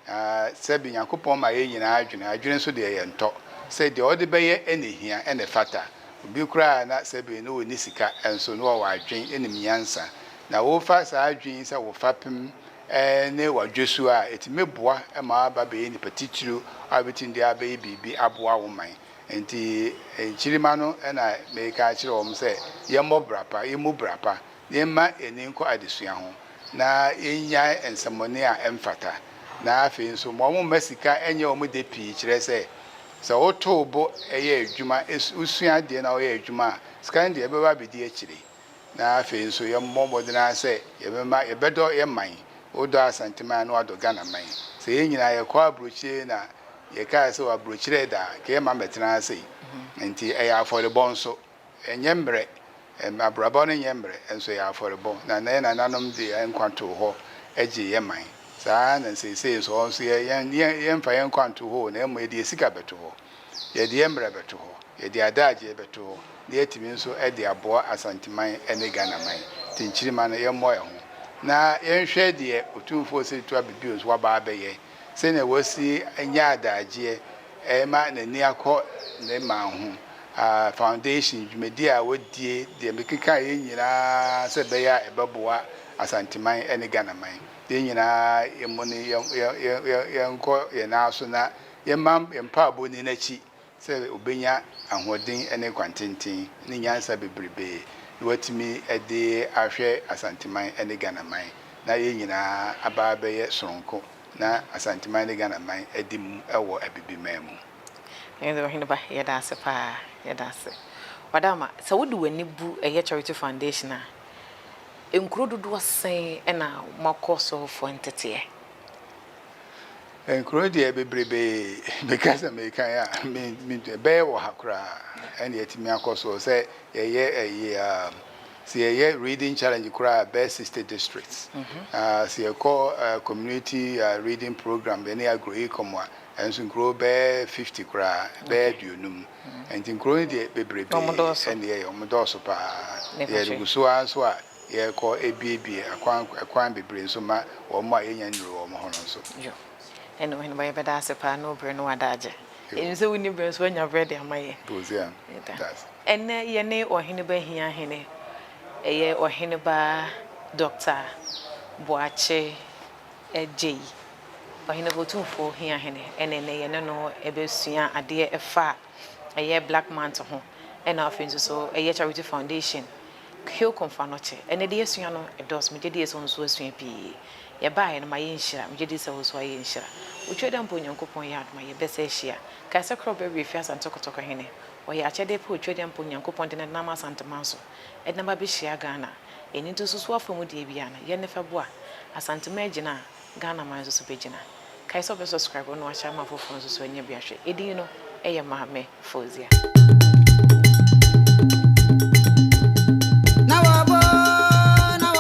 Na sɛbe Nyankopɔn ma yɛn nyinaa adwene, adwene nso deɛ yɛntɔ, sɛ deɛ ɔde bɛyɛ na ɛhia na ɛfata. Obi koraa na sɛbe na ɔnni sika nso na ɔwɔ adwene nim nyansa. Na wofa saa adwene yi sɛ wo fapem ne w'adwesuo a, ɛtumi boa ma woaba bɛyɛ nipa titiriw a wobɛtumi de abɛyɛ biribi aboa wo man. Enti nkyirimma no na mereka akyerɛ wɔn sɛ yɛmmɔ bra pa, yɛmmu bra pa, na yɛmma yɛn ani nkɔ adesua ho, na yennyae nsɛmmɔne a ɛmfata, na afei nso ma wɔmma sika nyɛ wɔn de pii, kyerɛ sɛ, sɛ woto wo bo yɛ adwuma, wusua adeɛ na woyɛ adwuma a, sika no deɛ ɛbɛba abɛdi akyire. Na afei nso yɛmmɔ mmɔden ara sɛ yɛbɛma yɛbɛdɔ yɛn man. Wodɔ Asante man a, na woadɔ Ghana man. Sɛ yɛn nyinaa yɛkɔ aburokyire na yɛkae sɛ wɔ aburokyire da a, anka yɛmma mmɛtena ha sei. Enti ɛyɛ afɔrebɔ nso. Ɛnyɛ mmerɛ, abrabɔ no nyɛ mmerɛ, nso ɛyɛ afɔrebɔ. Na na yɛn nananom de yɛn nkwa too hɔ gyee yɛn man. Saa ara na seesei nso, wɔn nso yɛ, yɛn, yɛn, yɛmfa yɛn nkwa nto hɔ o, na mmom yɛde yɛn sika bɛto hɔ, yɛde yɛn mmerɛ bɛto hɔ, yɛde adagyeɛ bɛto hɔ, na yɛatumi nso de aboa Asanteman ne Ghanaman. Nti nkyirimma no, yɛmmɔ yɛn ho, na yɛnhwɛ deɛ Otumfoɔ Osei Tutu Ababio nso waba abɛyɛ, sɛnea wasi anya adagyeɛ ma n'ani akɔ ne man ho. Foundation dwumadi a wɔdie, deɛ mekekaeɛ nyinaa sɛ ɛbɛyɛ a ɛbɛboa Asanteman ne Ghanaman. Yɛn nyinaa yɛmmɔ no yɛnkɔ yɛn nan so na yɛmma yɛn mpaebɔ nni n'akyi sɛ ɔbɛnya ahoɔden ne kwantenten ne nyansa bebrebe na watumi de ahwɛ Asanteman ne Ghanaman na yɛn nyinaa aba abɛyɛ sononko na Asanteman ne Ghanaman adi mu wɔ Abibiman mu. Ɛnde Ɔhene ba, yɛda ase paa, yɛda ase. Wadama, sɛ wode w'ani bu ɛyɛ Charity Foundation a, nkuro dodoɔ sɛn na moakɔ so foɔ nteteɛ? Nkuro deɛ bebrebee, meka sɛ mekan a, me, ɛbɛyɛ wɔ ha koraa ɛna yɛatumi akɔ so sɛ yɛyɛ ɛyi, sɛ yɛyɛ reading challenge koraa a, ɛbɛyɛ 60 districts. Sɛ yɛkɔ community reading program, yɛne Agro-Ecom a, Ɛnso nkuro bɛyɛ 50 koraa, bɛyɛ 50. Nti nkuro no deɛ bebrebe ɛna yɛyɛ, wɔn dɔɔso paa. Yɛde gu so ara nso a yɛrekɔ ebiebie akwan akwan bebree nso ma wɔn a yɛnya nnuru wɔn ho no nso. Yo, ɛna Ɔhene ba yɛbɛda ase paa ne wo berɛ ne w'adagye. Yɛnim sɛ wonni berɛ nso woanya berɛ de ama yɛn. Bosia, da ase. Ɛnnɛ yɛne Ɔhene ba Hiahene, ɛyɛ Ɔhene ba Dɔkta Boakye Adjei, Ɔhene Otumfoɔ Hiahene ɛna ɛnɛ yɛne no ɛbɛsua adeɛ ɛfa ɛyɛ Black Month ho ɛna afei nso so ɛyɛ Charity Foundation Hill Komfo-Anokye. Ɛnɛ deɛ yɛasua no ɛdɔɔso, megye die sɛ wo nso woasua pii. Yɛbaeɛ no mayɛ nhyira, megye di sɛ wo nso woayɛ nhyira. Otwa da mpo Onyankopɔn yɛ adom a yɛbɛsa ahyia. Kae sɛ korɔ bɛwerɛ fi Asante Kɔtɔkɔ Hene. Ɔyɛ akyɛdeɛ pa Otwa da mpo Onyankopɔn de no nam Asanteman so ɛde no aba abɛhyia Ghana. Ɛno nti nso so afa mu deɛ biara no, yɛ ne fɛ boa. Asanteman agyina a, Ghana man nso so bɛgyina. Kae sɛ wobɛ subscribe na wahyɛ ama afoforɔ nso so anya bi ahwɛ. Edin no yɛ Maame Fauzia.